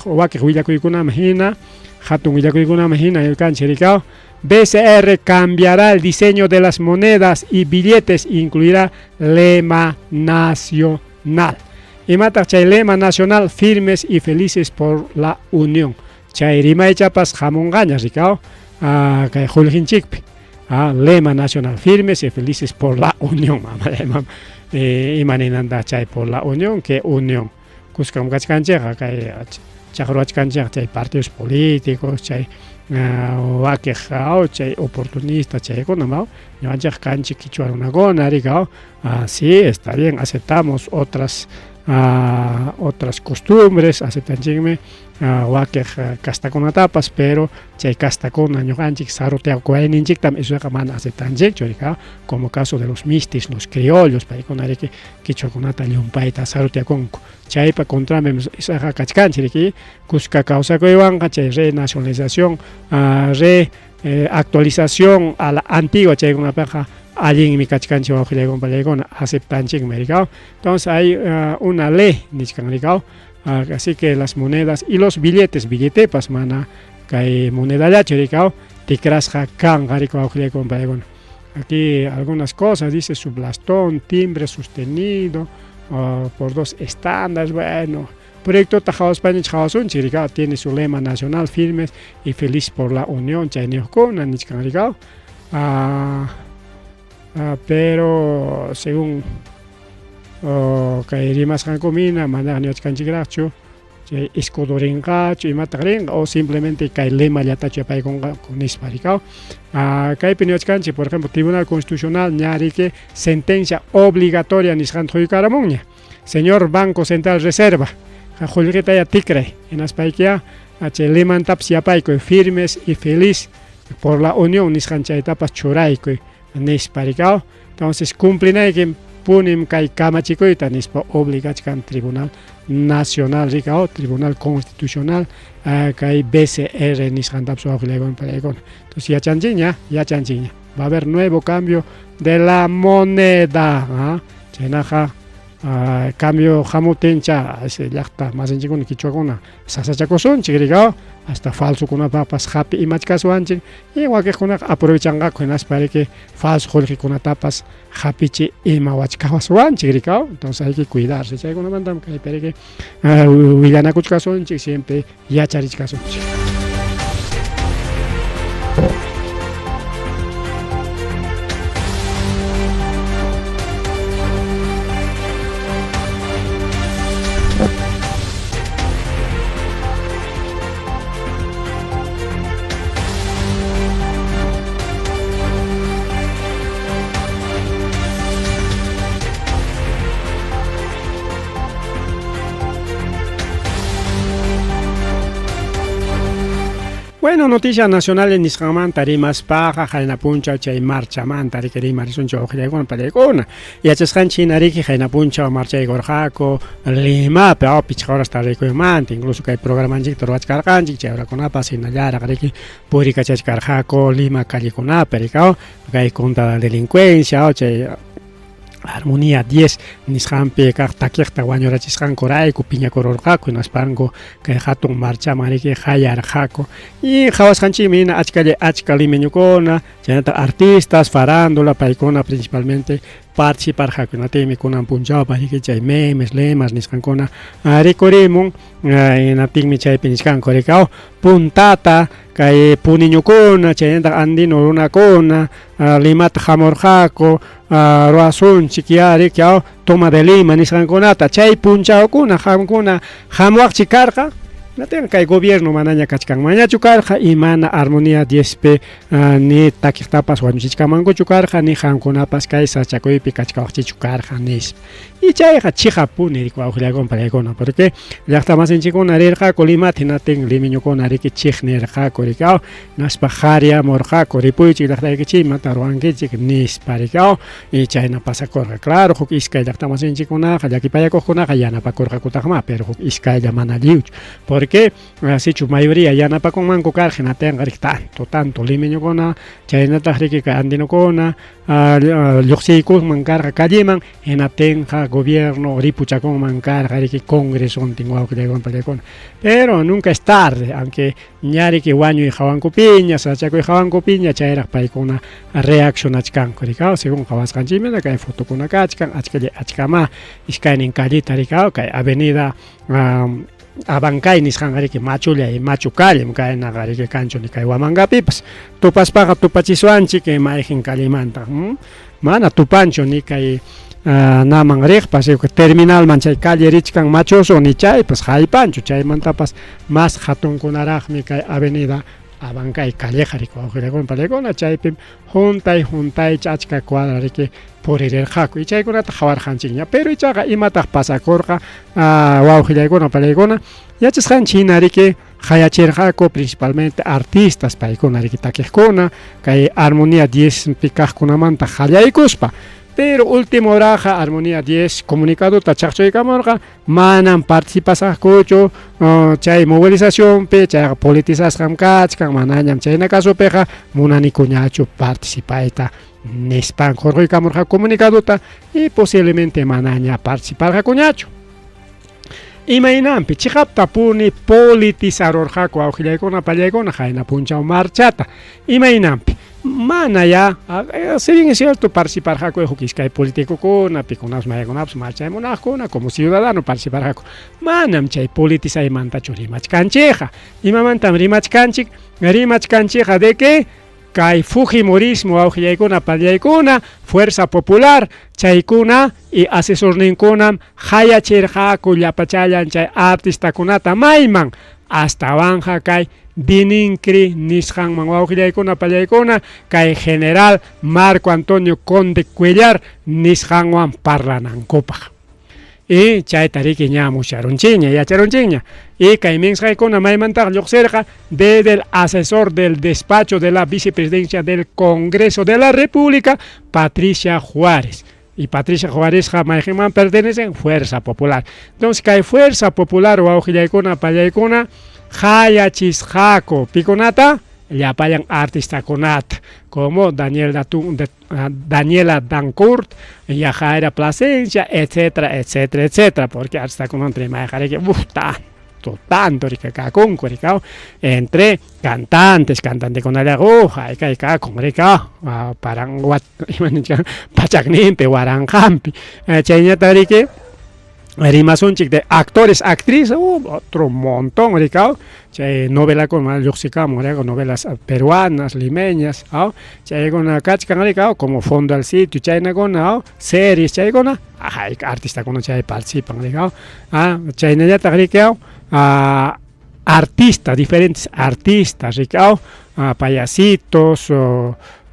wakiq willakuykunaman hina, hatun willakuykunaman hina kanchik rikaw, BCR cambiará el diseño de las monedas y billetes, incluirá lema nacional. Imataq chay lema nacional? Firmes y felices por la unión. Chay rimaychapas hamunqaña rikaw kay qullqinchikpi. Lema nacional, firmes y felices por la unión. Ima ninantaq chay por la unión? ¿Qué unión? Kuskam kachkanchikqa kay chaqruwachkanchik chay partidos políticos, chay wakiq chay oportunista chaykuna ma ñuqanchik kanchik kichwa runakuna rikaw. Sí, está bien, aceptamos otras costumbres, aceptanchikmi wakiq kastakunatapas, pero chay kastakuna ñuqanchik sarutiakuwayninchiktam isuqa mana aceptanchikchu rikaw, como caso de los mistis, los criollos, paykuna riki kichwakunata llumpayta sarutiakunku. Chaypa contranpi isaqa kachkanchik riki, kuska kawsakuywanqa chay renacionalización, re actualización a la antigua chaykunapiqa allinmi kachkanchik wawqillaykuna pallaykuna, aceptanchikmi rikaw. Entonces hay una ley nichkan rikaw, así que las monedas y los billetes, billetepas mana kay monedallachu rikaw, tikrasqa kanqa rikaw wawqillaykuna pallaykuna. Aquí algunas cosas, dice su blastón, timbre sostenido por dos estándares, bueno, proyecto qhawaspaña qhawasunchik rikaw, tiene su lema nacional, firmes y feliz por la unión, chayniyuqkuna nichkan rikaw. Pero según kay rimasqankumina mana niwachkanchikraqchu chay escudo rinqachu imataq rinqa o simplemente kay lemallatachu yapaykunqaku nispa rikaw. Kaypi niwachkanchik, por ejemplo, Tribunal Constitucional ña riki sentencia obligatoria nisqanta huykaramunña. Señor Banco Central Reserva, qullqita ya tikray, hinaspaykiya chay lemantapas yapaykuy, firmes y feliz por la unión nisqan chaytapas churaykuy nispa rikaw. Entonces cumplinaykim punim kay kamachikuyta nispa obligachkan Tribunal Nacional rikaw, Tribunal Constitucional kay BCR nisqantapas wawqillaykuna pallaykuna. Entonces yachanchikña, yachanchikña. Va a haber nuevo cambio de la moneda. Chaynaqa Cambio hamuptincha llaqta masinchikkuna quichuakuna sasachakusunchik riki hasta falsokunapapas hapi imachkaswanchik y wakiqkunaqa aprovechanqaku hinaspa riki falso qullqikunatapas hapichi imawachkawaswanchik riki entonces hay que cuidarse chaykunamantam kaypi riki willanakuchkasunchik siempre yacharichkasunchik. Bueno, noticias nacionales nisqanmanta rimaspaqa qayna punchaw chay marchamanta riki rimarisunchik uqllaykuna pallaykuna. Yachasqanchik hina riki qayna punchaw marchaykurqaku Limapi pichqa horas tardaykuymanta, incluso kay programanchikta ruwachkarqanchik chay horakunapas hinallaraq riki purikachachkarqaku Lima callekunapi riki kay contra la delincuencia chay Armonía 10 nisqanpi kaq takiqta wañurachisqankurayku piñakururqaku hinaspanku kay hatun marchaman riki qayarqaku y qhawasqanchikmi hina achkalla achka limeñukuna chaynataq artistas farándula paykuna principalmente participarqaku hinaptinmi kunan punchawpas riki chay memes lemas nisqankuna rikurimun hinaptinmi chaypi nichkanku riki puntata kay puniñukuna chaynataq andino runakuna Limata hamurqaku ruwasunchik ya riki toma de Lima nisqankunata chay punchawkuna qamkuna hamuwaqchik karqa hinaptinqa kay gobierno manaña kachkanmanñachu karqa y mana Armonía 10 pi ni takiqtapas wañuchichkanmankuchu karqa ni qamkunapas kay sasachakuypi kachkawaqchichu karqa nispa y chayqa chiqapuni riki wawqillaykuna pallaykuna porque llaqtamasinchikkuna rirqaku Limata hinaptin limeñukuna riki chiqnirqaku riki Hinaspa qaryamurqaku, ripuychik llaqtaykichik, imata ruwankichik nispa riki y chayna pasakurqa. Claro, huk iskay llaqtamasinchikkunaqa, llakipayakuqkunaqa yanapakurqakutaqmá, pero huk iskaylla mana lliwchu. Porque sichu mayoría yanapakunmanku karqa hinaptinqa riki tanto, tanto limeñukuna, chaynataq riki kay andinokuna lluqsiykunman karqa calleman, hinaptinqa gobierno ripuchakunman karqa riki congresontin wawqillaykuna pallaykuna. Pero nunca es tarde, aunque Ña riki wañuy hawankupiña, sasachakuy hawankupiña, chayraq paykuna reaccionachkanku rikaw, según qawasqanchikmanta kay fotokuna kachkan, achkalla achkamá iskaynin calleta rikaw, kay avenida Abancay nisqanqa riki machulla y machu callem kaynaqa riki kanchu ni kay Huamangapipas. Tupaspaqa tupachiswanchik mayqin callemanta, mana tupanchu ni kay naman riqpas terminalman chay calle richkan machuso ni chaypas haypanchu chaymantapas mas hatunkunaraqmi kay avenida Abancay calleja riki wawqillakuna pallaykuna chaypim huntay huntaycha achka cuadra riki puririrqaku y chaykunata qawarqanchikña pero ichaqa imataq pasakurqa wawqillaykuna pallaykuna yachasqanchik hina riki qayachirqaku principalmente artistas paykuna riki takiqkuna kay Armonía 10 pi kaqkunamanta qallaykuspa pero último horaqa Armonía 10 comunicadota chaqchuykamurqa manam participasaqkuchu chay movilizacionpi chayqa politizasqam kachkan manañam chayna casopiqa munanikuñachu participayta nispan hurquykamurqa comunicadota y posiblemente manaña participarqakuñachu. Imaynanpi chiqaptapuni politizarurqaku awqillaykuna pallaykuna qayna punchaw marchata. Imaynanpi mana ya, si bien es cierto participarqaku huk iskay politicokuna, pikunapas maykunapas marchay munaqkuna como ciudadano participarqaku. Manam chay politizaymantachu rimachkanchikqa. Imamantam rimachkanchik? Rimachkanchikqa de que kay fujimorismo awqillaykuna pallaykuna, Fuerza Popular, chaykuna y asesorninkunam qayachirqaku llapachallan chay artistakunata mayman astawanqa kay Dinincri nisqanman wawqillaykuna pallaykuna kay general Marco Antonio Conde Cuellar nisqanwan parlanankupaq. Y chayta riki ña musyarunchikña, yacharunchikña. Y kay mensajeykuna maymantaq lluqsirqa desde el asesor del despacho de la vicepresidencia del Congreso de la República, Patricia Juárez. Y Patricia Juárezqa mayqinman pertenecen Fuerza Popular. Entonces kay Fuerza Popular wawqillaykuna pallaykuna qayachisqaku pikunata llapallan artistakunata como Daniel Datun, de, Daniela Dancourt, Yajaira Plasencia, etcétera, etcétera, etcétera, porque artistakunamanta rimayqa riki uf tanto, tanto riki kakunku riki entre cantantes, cantantekunallaqa haykay kakun riki paran ima ninchik pachakninpi waranqanpi chayñataq riki rimasunchik de actores, actrices, otro montón riki chay novelakuna lluqsikamun riki novelas peruanas, limeñas, chaykuna kachkan riki como Fondo al Sitio, chaynakuna series chaykuna hayka artistakuna chay participan riki chaynallataq riki artistas, diferentes artistas riki payasitos,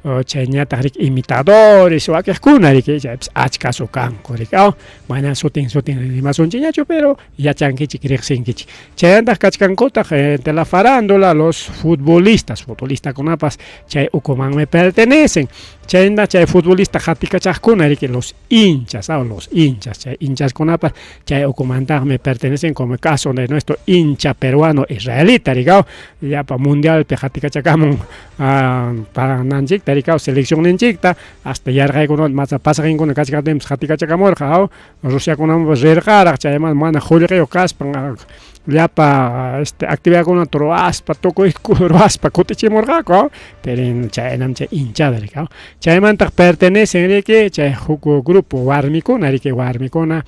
chayñataq riki imitadores wakiqkuna riki chaypis achkasu kanku riki mana sutin sutin rimasunchikñachu pero yachankichik riqsinkichik. Chaymantaq kachkankutaq de la farándula los futbolistas, futbolistakunapas chay ukumanmi pertenecen. Chayna chay futbolista qatikachaqkuna riki los hinchas, los hinchas, chay hinchaskunapas chay ukumantaqmi pertenecen, como el caso de nuestro hincha peruano israelita riki llapa mundialpi qatikachakamun pananchikta riki seleccionninchikta hasta yarqaykunawan macha pasaqinkuna kachkaptinpas qatikachakamurqa Rusiakunamanpas rirqaraq chayman mana qullqiyuq kaspan llapa este actividadkunata ruwaspa tukuy ruwaspa kutichimurqaku pero chaynam chay hinchada riki chaymantaq pertenecen riki chay huk grupo warmikuna riki warmikuna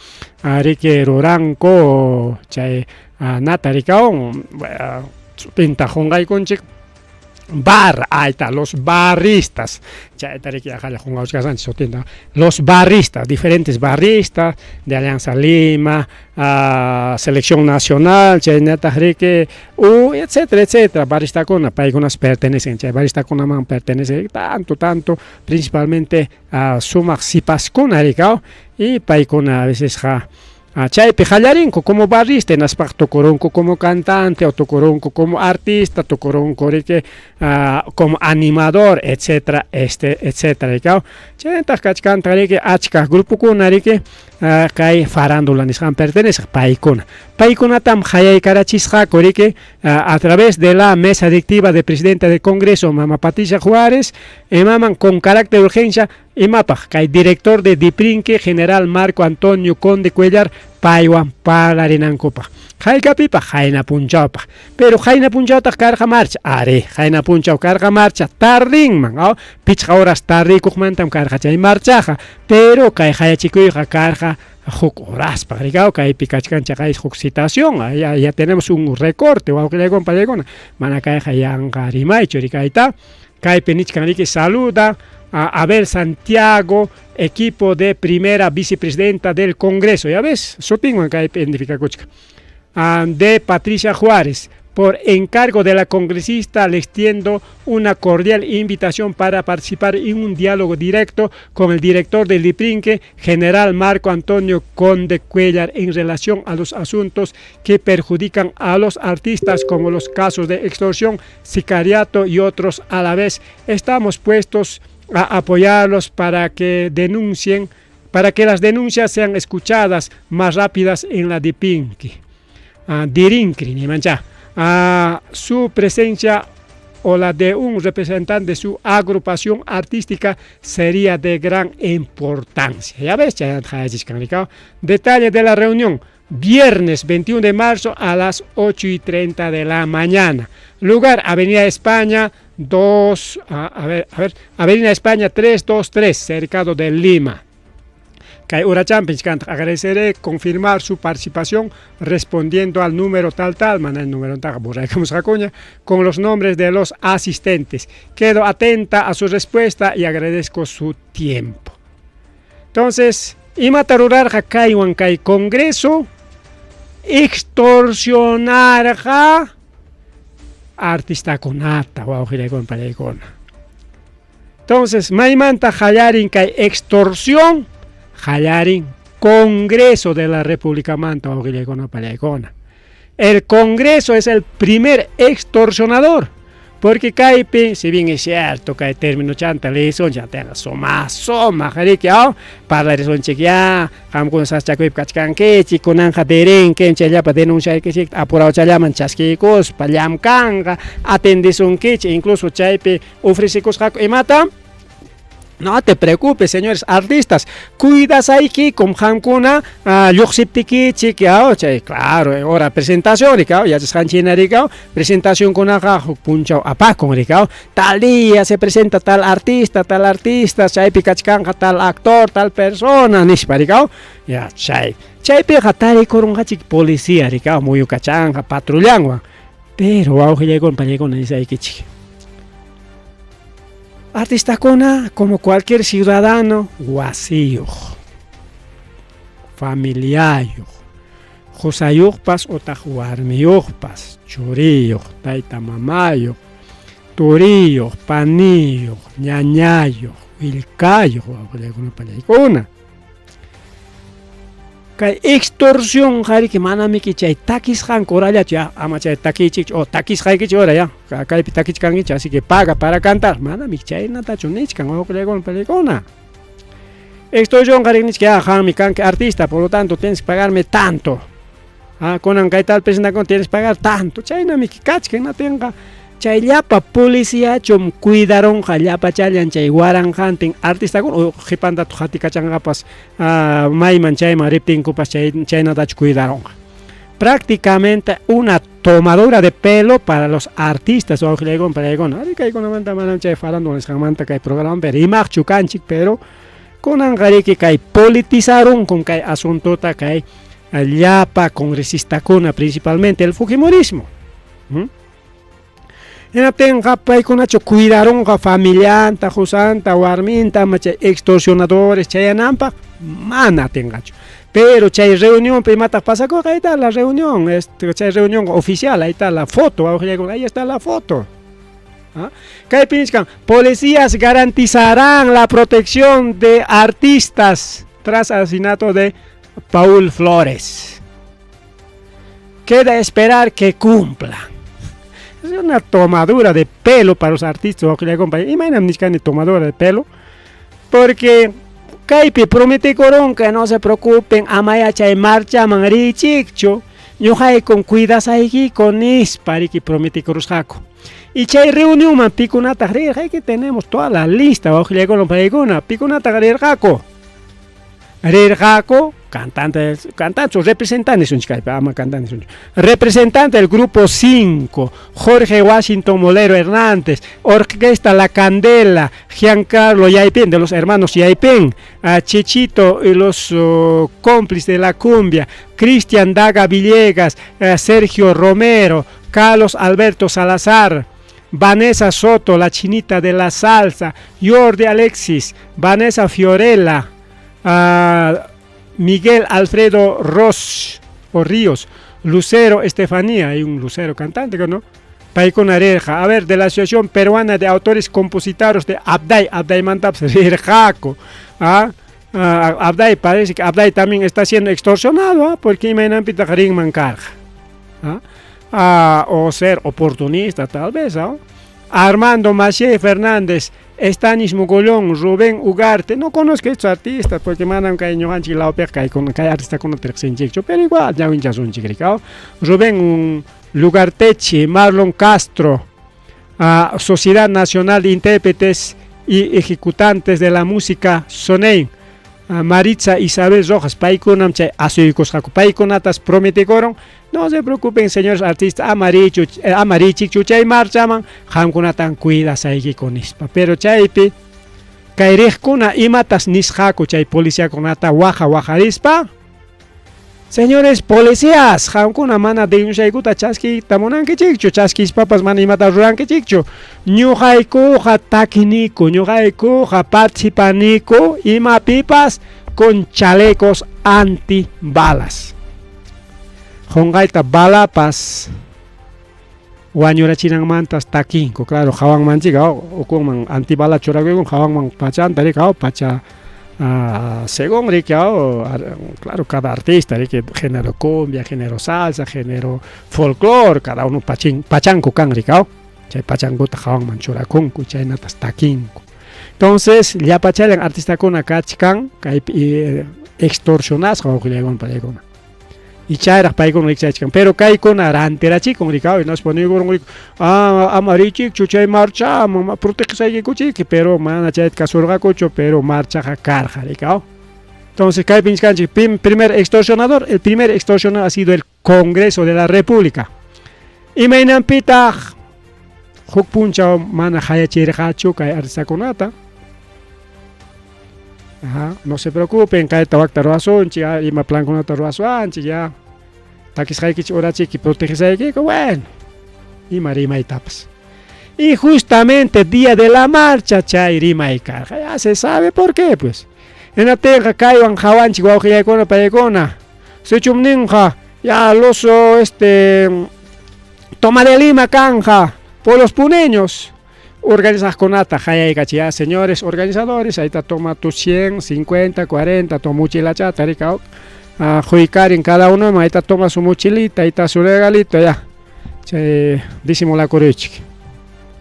riki ruranku chay nata riki sutinta qunqaykunchik barra, ahí está, los barristas, chayta riki aqalla qunqawchkasqanchik sutinta, los barristas, diferentes barristas de Alianza Lima, Selección Nacional, chaynataq riki, etcétera, etcétera, barristakuna, paykunas pertenecen, chay barristakunaman pertenecen tanto, tanto, principalmente sumaq sipaskuna riki, y paykuna a veces ja chaypi qallarinku como barrista, hinaspaq tukurunku como cantante o tukurunku como artista, tukurunku riki como animador, etcétera, etcétera riki. Chaynataq kachkantaq riki achka grupokuna riki kay farándula nisqan perteneceq paykuna. Paykunatam qayaykarachisqaku riki a través de la mesa directiva de presidenta del Congreso, Mama Patricia Juárez, imaman con carácter de urgencia, imapaq kay director de Diprinque, general Marco Antonio Conde Cuellar, paywan parlarinankupaq. Haykapipaq qayna punchawpaq. Pero qayna punchawtaq karqa marcha, ari, qayna punchaw karqa marcha tardinman, 5 horas tardikuqmantam karqa chay marchaqa, pero kay qayachikuyqa karqa huk horaspaq, riki, kaypi kachkan chaqay huk citación, ya, ya tenemos un recorte, wawqillaykuna pallaykuna, mana kayqa yanqa rimaychu, riki, ahí kaypi nichkan riki saluda a Abel Santiago, equipo de primera vicepresidenta del Congreso, ya ves, sutinwan kaypi identificakuchkan, de Patricia Juárez. Por encargo de la congresista le extiendo una cordial invitación para participar en un diálogo directo con el director del Diprinque, general Marco Antonio Conde Cuellar, en relación a los asuntos que perjudican a los artistas, como los casos de extorsión, sicariato y otros. A la vez, estamos puestos a apoyarlos para que denuncien, para que las denuncias sean escuchadas más rápidas en la Dipinqui. Dirincri, ni mancha. Su presencia o la de un representante de su agrupación artística sería de gran importancia. Ya ves, detalle de la reunión, viernes 21 de marzo a las 8:30 de la mañana. Lugar, Avenida España 2, a ver, a ver, Avenida España 323, cercado de Lima. Kay urachanpich kantaq, agradeceré confirmar su participación respondiendo al número tal tal, mana el número taqa borraykamusqakuña, con los nombres de los asistentes. Quedo atenta a su respuesta y agradezco su tiempo. Entonces, imata rurarqa kaywan kay Congreso, extorsionarqa artistakunata, wawqillaykuna pallaykuna. Entonces, maymanta qallarin kay extorsión, qallarin Congreso de la República manta, wawqillaykuna pallaykuna. El Congreso es el primer extorsionador, Porque kaypi, si bien es cierto, kay terminochanta leyisunchik, atinqa sumaq sumaq riki, aw? Parlarisunchik ya, qamkuna sasachakuypi kachkankichik, kunanqa derenkim chay llapa denunciaykichikta apurawchallaman chaskiykuspa llamkanqa, atendesunkichik, incluso chaypi ofrecekusqaku imata? No te preocupes, señores artistas, cuidasaykikum qamkuna lluqsiptikichik, aw, chay claro, hora presentación rikaw, yachasqanchik hina rikaw, presentacionkunaqa huk punchaw apakun rikaw, tal día se presenta tal artista, tal artista, chaypi kachkanqa tal actor, tal persona nispa rikaw, ya chay, chaypiqa tarikurunqachik policía rikaw, muyukachanqa patrullanwan, pero wawqillaykuna pallaykuna nisaykichik. Artistakuna, como cualquier ciudadano, wasiyuq, familiayuq, qusayuqpas utaq warmiyuqpas, churiyuq, tayta mamayuq, turiyuq, paniyuq, ñañayuq, willkayuq, wawqillaykuna pallaykuna. Kay extorsión qariki manamiki chay takisqanku horallachu ya, ama chay takiychikchu o takisqaykichik hora ya, kaypi takichkankichik, así que paga para cantar, manamiki chaynatachu nichkan wawqillaykuna pallaykuna. Extorsión qariki nichkan ya, qammi kanki artista, por lo tanto tienes que pagarme tanto. Ah, kunan kay tal presentakun tienes que pagar tanto, chaynamiki kachkan hinaptinqa chay llapa policiachum cuidarunqa llapachallan chay waranqantin artistakuna o qhipantataq qatikachanqapas mayman chayman riptinkupas chay chaynatachu cuidarunqa. Prácticamente una tomadura de pelo para los artistas wawqillaykuna pallaykuna. Ari kaykunamanta manam chay farándula nisqanmanta kay programapi rimaqchu kanchik, pero kunanqariki kay politizarunkum kay asuntota kay llapa congresistakuna, principalmente el fujimorismo. Hinaptinqa paykunachu cuidarunqa familianta, qusanta, warminta, ama chay extorsionadores chayananpaq, mana atinqachu. Pero chay reunionpi imataq pasakurqa, ahí está la reunión, este, chay reunión oficial, ahí está la foto, ahí está la foto. ¿Ah? Kaypi nichkan, policías garantizarán la protección de artistas tras asesinato de Paul Flores. Queda esperar que cumplan. Es una tomadura de pelo para los artistas. Imaynam nichkani tomadura de pelo. Porque kaypi prometekurunqa no se preocupen, amaya chay marchaman riychikchu, ñuqaykum cuidasaykiku nispa riki prometekurusqaku. Y chay reunionman pikunataq rirqa, aquí tenemos toda la lista, wawqillaykuna paykuna, pikunataq rirqaku. Rirqaku cantantes, cantantes, representantes ama cantantes, representante del grupo 5, Jorge Washington Molero Hernández, Orquesta La Candela, Giancarlo Yaipen, de los hermanos Yaipen, Chechito y los cómplices de la cumbia, Cristian Daga Villegas, Sergio Romero, Carlos Alberto Salazar, Vanessa Soto, la chinita de la salsa, Jordi Alexis, Vanessa Fiorella, Miguel Alfredo Ross o Ríos, Lucero Estefanía, hay un Lucero cantante, ¿no? Paykuna rirqa, a ver, de la Asociación Peruana de Autores Compositores de Abday, Abday mantapas rirqaku, Abday, parece que Abday también está siendo extorsionado, ¿ah? Porque imaynanpitaq rinman karqa, ¿ah? O ser oportunista tal vez, ¿ah? Armando Macié Fernández, Estanis Mogollón, Rubén Ugarte, no conozco a estos artistas porque manam kay ñuqanchik lawpiqa kay kay artistakunata riqsinchikchu, pero igual ñawinchasunchik rikaw. Rubén Lugarteche, Marlon Castro, Sociedad Nacional de Intérpretes y Ejecutantes de la Música, Sonei, Maritza Isabel Rojas, paykunam chay asuykusqaku, paykunatas prometikuron, no se preocupen señores artistas, ama riychikchu chay marchaman, qamkunatan cuidasaykiku nispa, pero chaypi kay riqkuna imatas nisqaku chay policiakunata waqa waqarispa, señores policías, qamkuna mana denunciaykuta chaskiyta munankichikchu, chaskispapas mana imata rurankichikchu, ñuqaykuqa takiniku, ñuqaykuqa participaniku imapipas con chalecos antibalas. Qunqayta balapas wañurachinanmantas takinku, claro, hawanmanchik ukunman antibala churakuykun, hawanman pachanta riki pacha según riki claro, cada artista riki género cumbia, género salsa, género folclore, cada uno pachanku kan riki. Chay pachankuta hawanman churakunku, chaynatas takinku. Entonces, llapachallan artistakuna kachkan kaypi extorsionasqa wawqillaykuna pallaykuna. Y chayraq paykuna rikchachkan, pero kaykuna rantirachikun rikaw, hinaspa niykurun ah, ama richikchu chay marchaman, protegesaykikuchiki, pero mana chayta kasurqakuchu, pero marchaqa karqa rikaw. Entonces, kaypi nichkanchik, primer extorsionador, el primer extorsionador ha sido el Congreso de la República. Imaynanpitaq huk punchaw mana hayachirqachu kay artistakunata? Ajá, no se preocupen, kayta wakta ruwasunchik, ima plankunata ruwasuanchik, ya. Takisqaykichik urachiki protegesaykiku, bueno, ima rimaytapas. Y justamente día de la marcha chay rimay karqa, ya se sabe por qué, pues. Hinaptinqa kaywan qawanchik wawqillaykuna paykuna. Sichum ninqa, ya los este toma de Lima kanja por los puneños. Organizaqkunata qayaykachiy, ya señores organizadores, ahí está toma tu 100, 50, 40, tu mochilachata, rica, quykarin cada uno, ahí está toma su mochilita, ahí está su regalito, ya. Chay disimulakuruychik.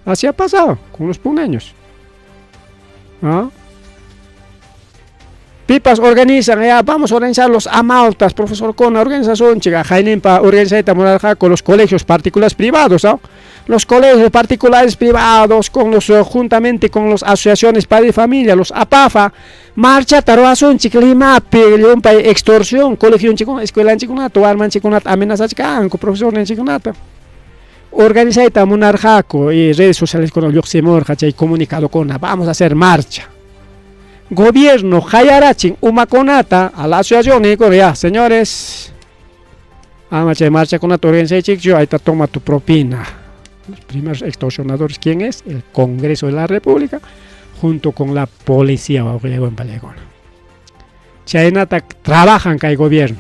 Así ha pasado con los puneños. ¿Ah? Pipas organizan, ya vamos a organizar los amautas, profesor Cona, organización, chica, Jainimpa, organizayta munarqaku los colegios particulares privados, ¿no? Los colegios particulares privados, con los, juntamente con las asociaciones padre y familia, los APAFA, marchata ruwasunchik Limapi, llumpay extorsión, colegionchikuna, escuelanchikunata, warmanchikunata amenazachkanku, profesorninchikunata. Organizayta munarqaku y redes sociales con lluqsimurqa chay comunicadokuna, vamos a hacer marcha. Gobierno hayarachin umakunata a la asociación y ya, señores, ama chay marchakunata organizaychikchu, ahí está, toma tu propina. Los primeros extorsionadores, ¿quién es? El Congreso de la República, junto con la policía. Chaynata trabajan kay gobierno.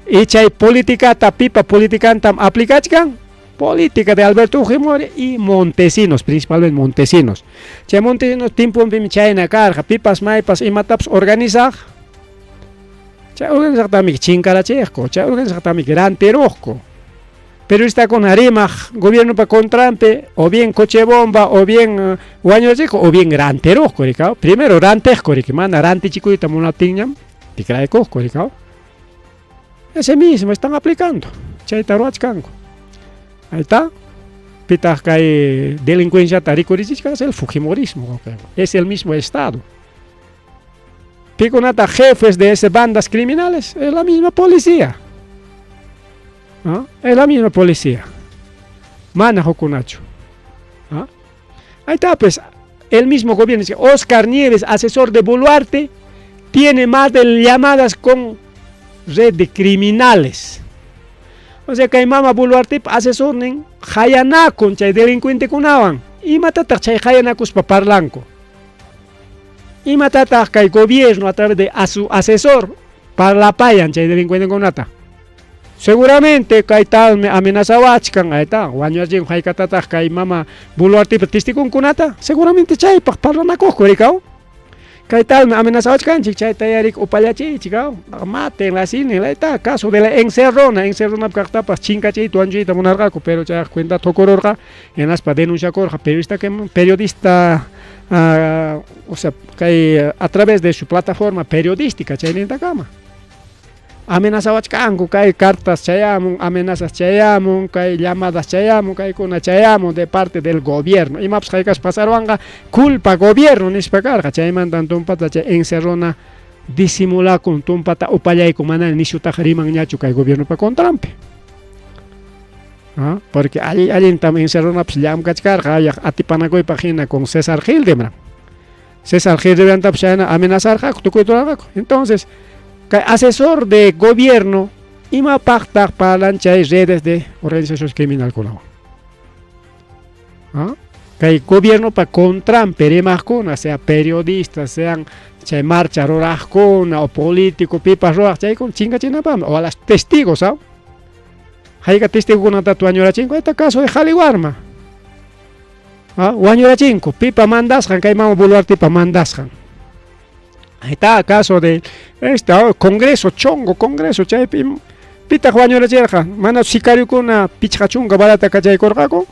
Y chay política pipa politicantam aplicachkan, política de Alberto Fujimori y Montesinos, principalmente Montesinos. Chay Montesinos timpunpimi chayna karqa, pipas maypas imatapas organizaq, chay organizaqtami chinkarachiqku, chay organizaqtami rantiruqku. Periodistakuna rimaq gobiernopa contranpi, o bien coche bomba, o bien wañurachiqku, o bien rantiruqku, rikaw. Primero rantiqku, riki, mana rantichikuyta munaptinñam tikraykuqku, rikaw. Ese mismo están aplicando, chayta ruwachkanku. Ahí está. Pitaq kay delincuenciata rikurichichkan es el fujimorismo, es el mismo Estado. Pikunata jefes de esas bandas criminales, es la misma policía. ¿Ah? Es la misma policía. Mana hukkunachu. ¿Ah? Ahí está, pues, el mismo gobierno. Oscar Nieves, asesor de Boluarte, tiene más de llamadas con red de criminales. O sea, kay mama Boluarte asesornin hayanakun chay delincuentekunawan. Imatataq chay hayanakuspa parlanku? Imatataq kay gobierno a través de a su asesor parlapayan chay delincuentekunata? Seguramente kay talmi amenazawachkan, ahí está, wañuachin haykatataq kay mama Boluartepa testigunkunata, seguramente chaypaq parlanakuqku, rikaw. Kay talmi amenazawachkanchik, chayta yarik upallachiychik, maten, así, ahí está, caso de la encerrona, encerrona kaqtapas chinkachiyta wañuchiyta munarqaku, pero chay cuenta tukururqa, hinaspa denunciakurqa, periodista que periodista o sea, kay a través de su plataforma periodística chaynintakama. Amenazawachkanku kay cartas chayamun, amenazas chayamun, kay llamadas chayamun, kaykuna chayamun de parte del gobierno. Imapas haykas pasarwanqa culpa gobierno nispa karqa, chaymantan tumpata chay encerrona disimulakun tumpata upallayku mana nishutaqa rimanñachu kay gobiernopa contranpi. ¿Ah? Porque allintam encerronapas llamkachkarqa ayaq atipanakuypaq hina con César Hildebrandt. César Hildebrantapas chayna amenazarqaku tukuy turarqaku. Entonces, kay asesor de gobierno imapaqtaq parlan chay redes de organizaciones criminalkunawan. ¿Ah? Kay gobiernopa contranpi rimaqkuna, sea periodistas, sean chay marcha ruraqkuna o político pipas ruraq chaykuna chinkachinapaqmi o a las testigos, ¿ah? Hayka testigokunata wañurachinku, esta caso de Qhari Warma. ¿Ah? Wañurachinku, pipa mandasqan, kay mama Boluartepa mandasqan. Ahí está, caso de este Congreso, Chongo, Congreso, chaypi pitaq wañurachirqa, mana sicariokuna 50 balata kachaykurqaku.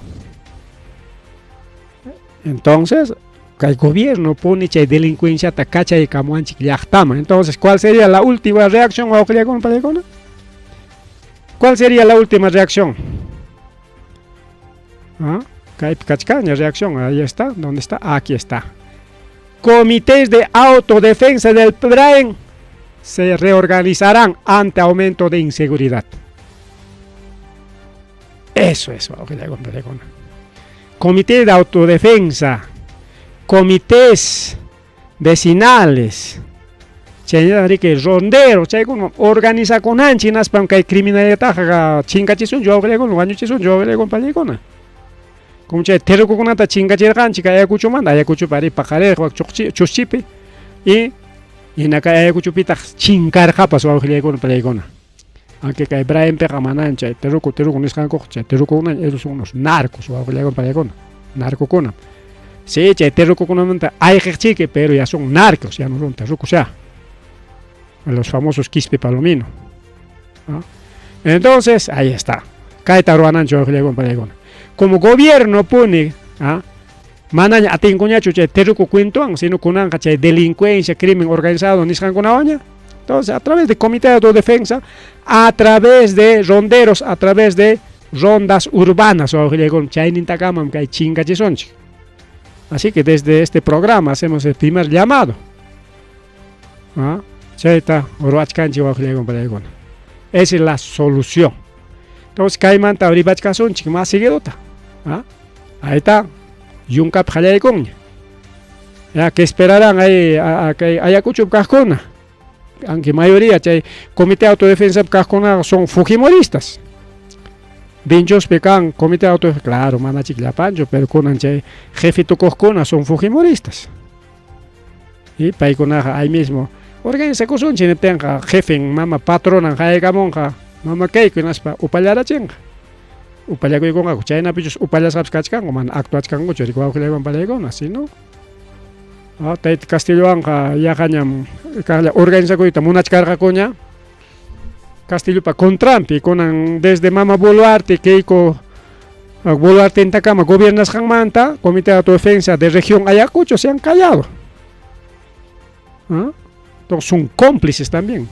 Entonces, kay gobierno pone chay delincuenciata kachaykamuwanchik llaqtaman. Entonces, ¿cuál sería la última reacción, wawqillakuna, panikuna? ¿Cuál sería la última reacción? ¿Ah? Kaypi kachkanña reacción, ahí está, ¿dónde está? Aquí está. Comités de autodefensa del Braen se reorganizarán ante aumento de inseguridad. Eso es, Comité de autodefensa, comités vecinales, chaynallataq ronderos, chaykuna organizakunanchik hinaspam kay criminalidadtaqa chinkachisunchik wawqillakuna, wañuchisunchik wawqillakuna panikuna. Como chay terrukukunata chinkachirqanchik kay Ayacuchomanta, Ayacuchopi ari paqarirqa wak chuschipi y hina kay Ayacuchopitaq chinkarqapas wawqillaykuna panikuna. Aunque kay Braempiqa manan chay terruku terruku nisqankuqa chay terrukukuna ellos son unos narcos wawqillaykuna panikuna, narcokuna. Sí, chay terrukukunamanta ayqiqchiki, pero ya son narcos, ya no son terrucos ya. Los famosos Quispe Palomino. ¿No? Entonces, ahí está. Kayta ruwananchik wawqillaykuna panikuna. Como gobierno pone, ¿ah? manaña atinkuñachu chay terruku cuentowan, sino kunanqa chay delincuencia, crimen organizado nisqankunawanña. Entonces, a través de comité de autodefensa, a través de ronderos, a través de rondas urbanas, wawqillaykuna, chaynintakamam kay chinkachisunchik. Así que desde este programa hacemos el primer llamado. ¿Ah? Chayta ruwachkanchik wawqillaykuna panikuna. Esa es la solución. Entonces, kaymanta rimachkasunchik más seguidota. ¿Ah? Ahí está. Yunkapi qallaykunña. Ya, que esperarán ahí kay Ayacucho kaqkuna. Aunque mayoría chay comité de autodefensa kaqkuna son fujimoristas. Vinchospi kan comité de autodefensa, claro, manachik llapanchu, pero kunan chay jefe tukuqkuna son fujimoristas. Y paykunaqa ahí mismo organizakusunchik niptinqa jefen mama patronan haykamunqa mama kayku hinaspa upallarachinqa. Upallakuykunqaku, chaynapichus upallasqapas kachkanku, mana actuachkankuchu riki wawqillaykuna panaykuna, sino tayta Castillowanqa yaqañam kaqlla organizakuyta munachkarqakuña Castillopa contranpi, kunan desde mama Boluarte, Keiko Boluartentakama gobernasqanmanta, Comité de Autodefensa de Región Ayacucho se han callado. ¿Ah? Entonces son cómplices también.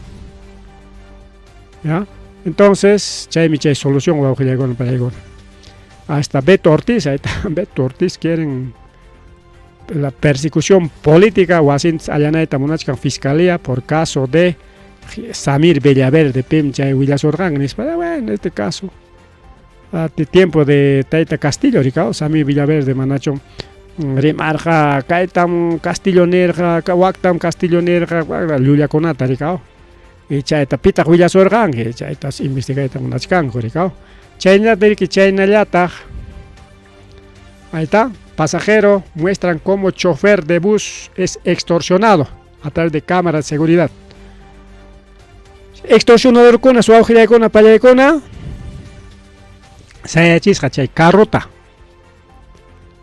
¿Ya? Entonces, chaymi chay solución wawqillaykuna panaykuna. Hasta Beto Ortiz, ahí está, Beto Ortiz quieren la persecución política wasinta allanayta munachkan fiscalía por caso de Samir Bellaverde pim chay willasurqan nispa, bueno, en este caso de tiempo de Tayta Castillo rikaw Samir Villaverde manachu rimarqa kaytam Castillo nirqa waktam Castillo nirqa llullakunata rikaw y chayta pitaq willasurqanki chaytas investigayta munachkanku rikaw chaynallataq riki chaynallataq ahí está. Pasajero muestran cómo chofer de bus es extorsionado a través de cámaras de seguridad. Extorsionadorkuna, suwawqillaykuna, pallaykuna, sayachisqa chay carrota.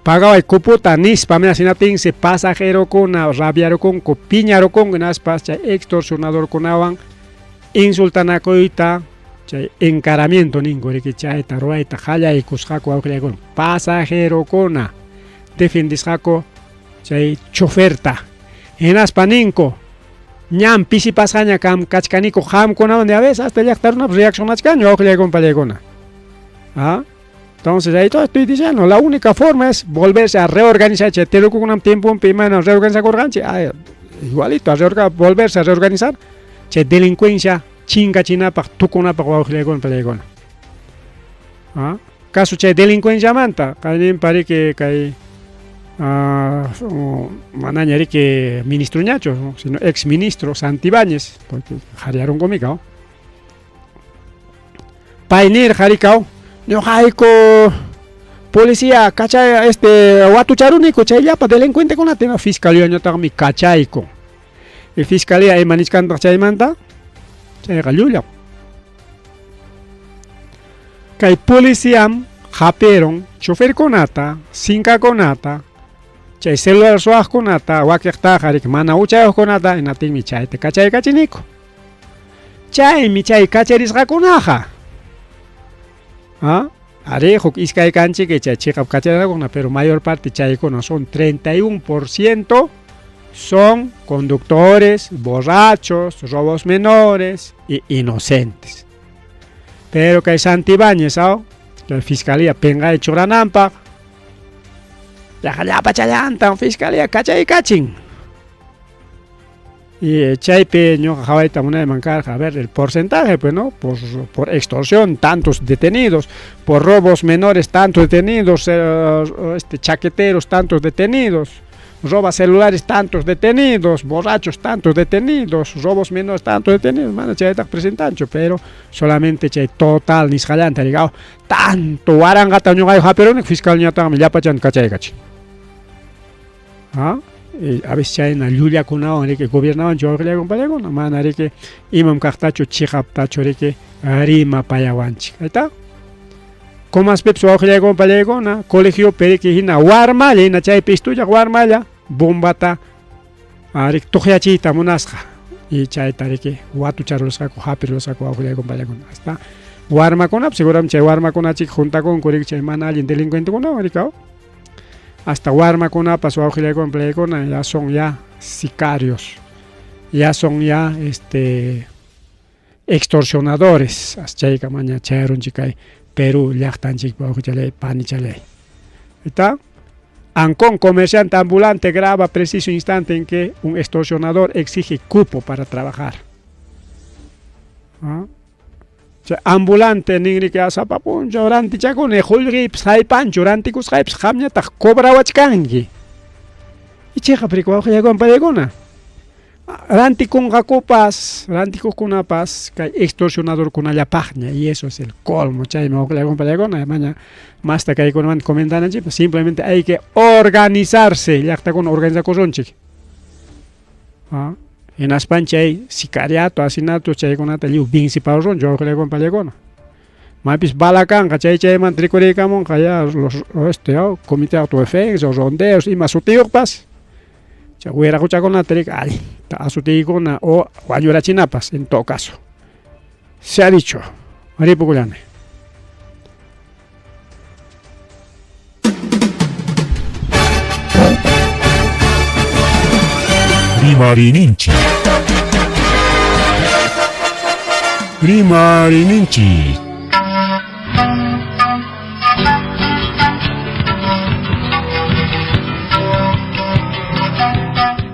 Pagaway cuputa nispa, mira, hinaptinsi pasajerokuna rabiarukunku, piñarukunku, hinaspa chay extorsionadorkunawan insultanakuyta, chay encaramiento ninku, riki chayta ruwayta qallaykusqaku wawqillaykuna. Pasajerokuna defendisqaku chay choferta. Hinaspa ninku, ñam pisipasqaña kam kachkaniku qamkunawan de a veces hasta llaqta runapas reaccionachkanchu wawqillaykuna pallaykuna. ¿Ah? Entonces ahí todo estoy diciendo, la única forma es volverse a reorganizar. Chay terrukukunam tiemponpi imayna reorganizakurqanchik, igualito a volverse a reorganizar. Chay delincuencia chinkachinapaq tukunapaq wawqillaykuna pallaykuna. ¿Ah? Caso chay delincuenciamanta, kayninpa riki kay manaña riki ministroñachu, sino ex ministro Santibáñez, porque qhariyarunkumikaw. Pay nirqa rikaw, ñuqayku policía kachay este watucharuniku chay llapa delincuentekunata, ima fiscalía ñataqmi kachayku. Y fiscalía ima nichkantaq chaymanta, chayqa llullam. Kay policiam hapirun choferkunata, sinkakunata, chay celular suwaqkunata, wakiqtaqa riki mana huchayuqkunata, hinaptinmi chayta kachaykachiniku. Chaymi chay kacharisqakunaqa. ¿Ah? Arí, huk iskay kanchik chay chiqap kachanakuna, pero mayor parte chaykuna son 31% son conductores, borrachos, robos menores y inocentes. Pero kay Santibáñez, ¿ah? La fiscalía penga churananpaq, llapachallantan fiscalía kachaykachin. Y chaypi ñuqa qhawayta munayman karqa, a ver, el porcentaje, pues, ¿no? Por extorsión, tantos detenidos, por robos menores, tantos detenidos, chaqueteros, tantos detenidos, roba celulares, tantos detenidos, borrachos, tantos detenidos, robos menores, tantos detenidos, mana chaytaq presentanchu, pero solamente chay total nisqallanta rigao, tanto waranqata ñuqayuq hapiruni, fiscal ñataqmi llapachanta kachaykachin. ¿Ah? A veces chayna llullakunawan riki gobiernawan wawqillayku mana riki imam kaqtachu chiqaptachu riki rimapayawanchik. Ahí Comaspipas wawqillayku pallaykuna colegiopi riki hina warmalla hina chaypi estudiaq warmalla bombata riki tuqyachiyta munasqa y chayta riki watucharusqaku hapirusqaku wawqillayku pallaykuna hasta warmakunapas seguramente chay warmakunachik juntakunku riki chay mana allin delincuentekunawan riki hasta warmakunapas wawqillayku pallaykuna ya son ya sicarios, ya son ya extorsionadores, hasta chaykamaña chayarunchik kay Perú llaqtanchik wawqichalay panichalay. ¿Está? Ancón, comerciante ambulante, graba preciso instante en que un extorsionador exige cupo para trabajar. ¿Ah? Chay ambulante ninriki sapa p'unchaw rantichakuni qullqiypas haypanchu rantikusqaypas qamñataq cobrawachkanki. Y chiqap riki wawqillaykuwan pallaykuna. Rantikunqakupas, rantikuqkunapas kay extorsionadorkunallapaqña y eso es el colmo, chaymi wawqillaykuwan pallaykuna maña masta kaykunamanta comentananchikpas, simplemente hay que organizarse, llaqtakuna organizakusunchik. ¿Ah? Hinaspan chay sicariato, asesinato chaykunata lliw venciparusunchik wawqillaykuwan pallaykuna. Maypis bala kanqa chay chaymanta rikuriykamunqa ya los comité de autodefensa o ronderos ima sutiyuqpas chay wiraquchakunata riki allinta asutiykuna o wañurachinapas en todo caso. Se ha dicho. Ripukullani. Rimarininchik. Rimarininchik.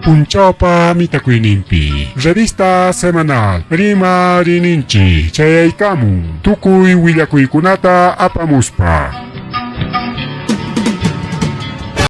Punchawpa mitakuyninpi. Revista semanal Rimarininchik chayaykamun tukuy willakuykunata apamuspa.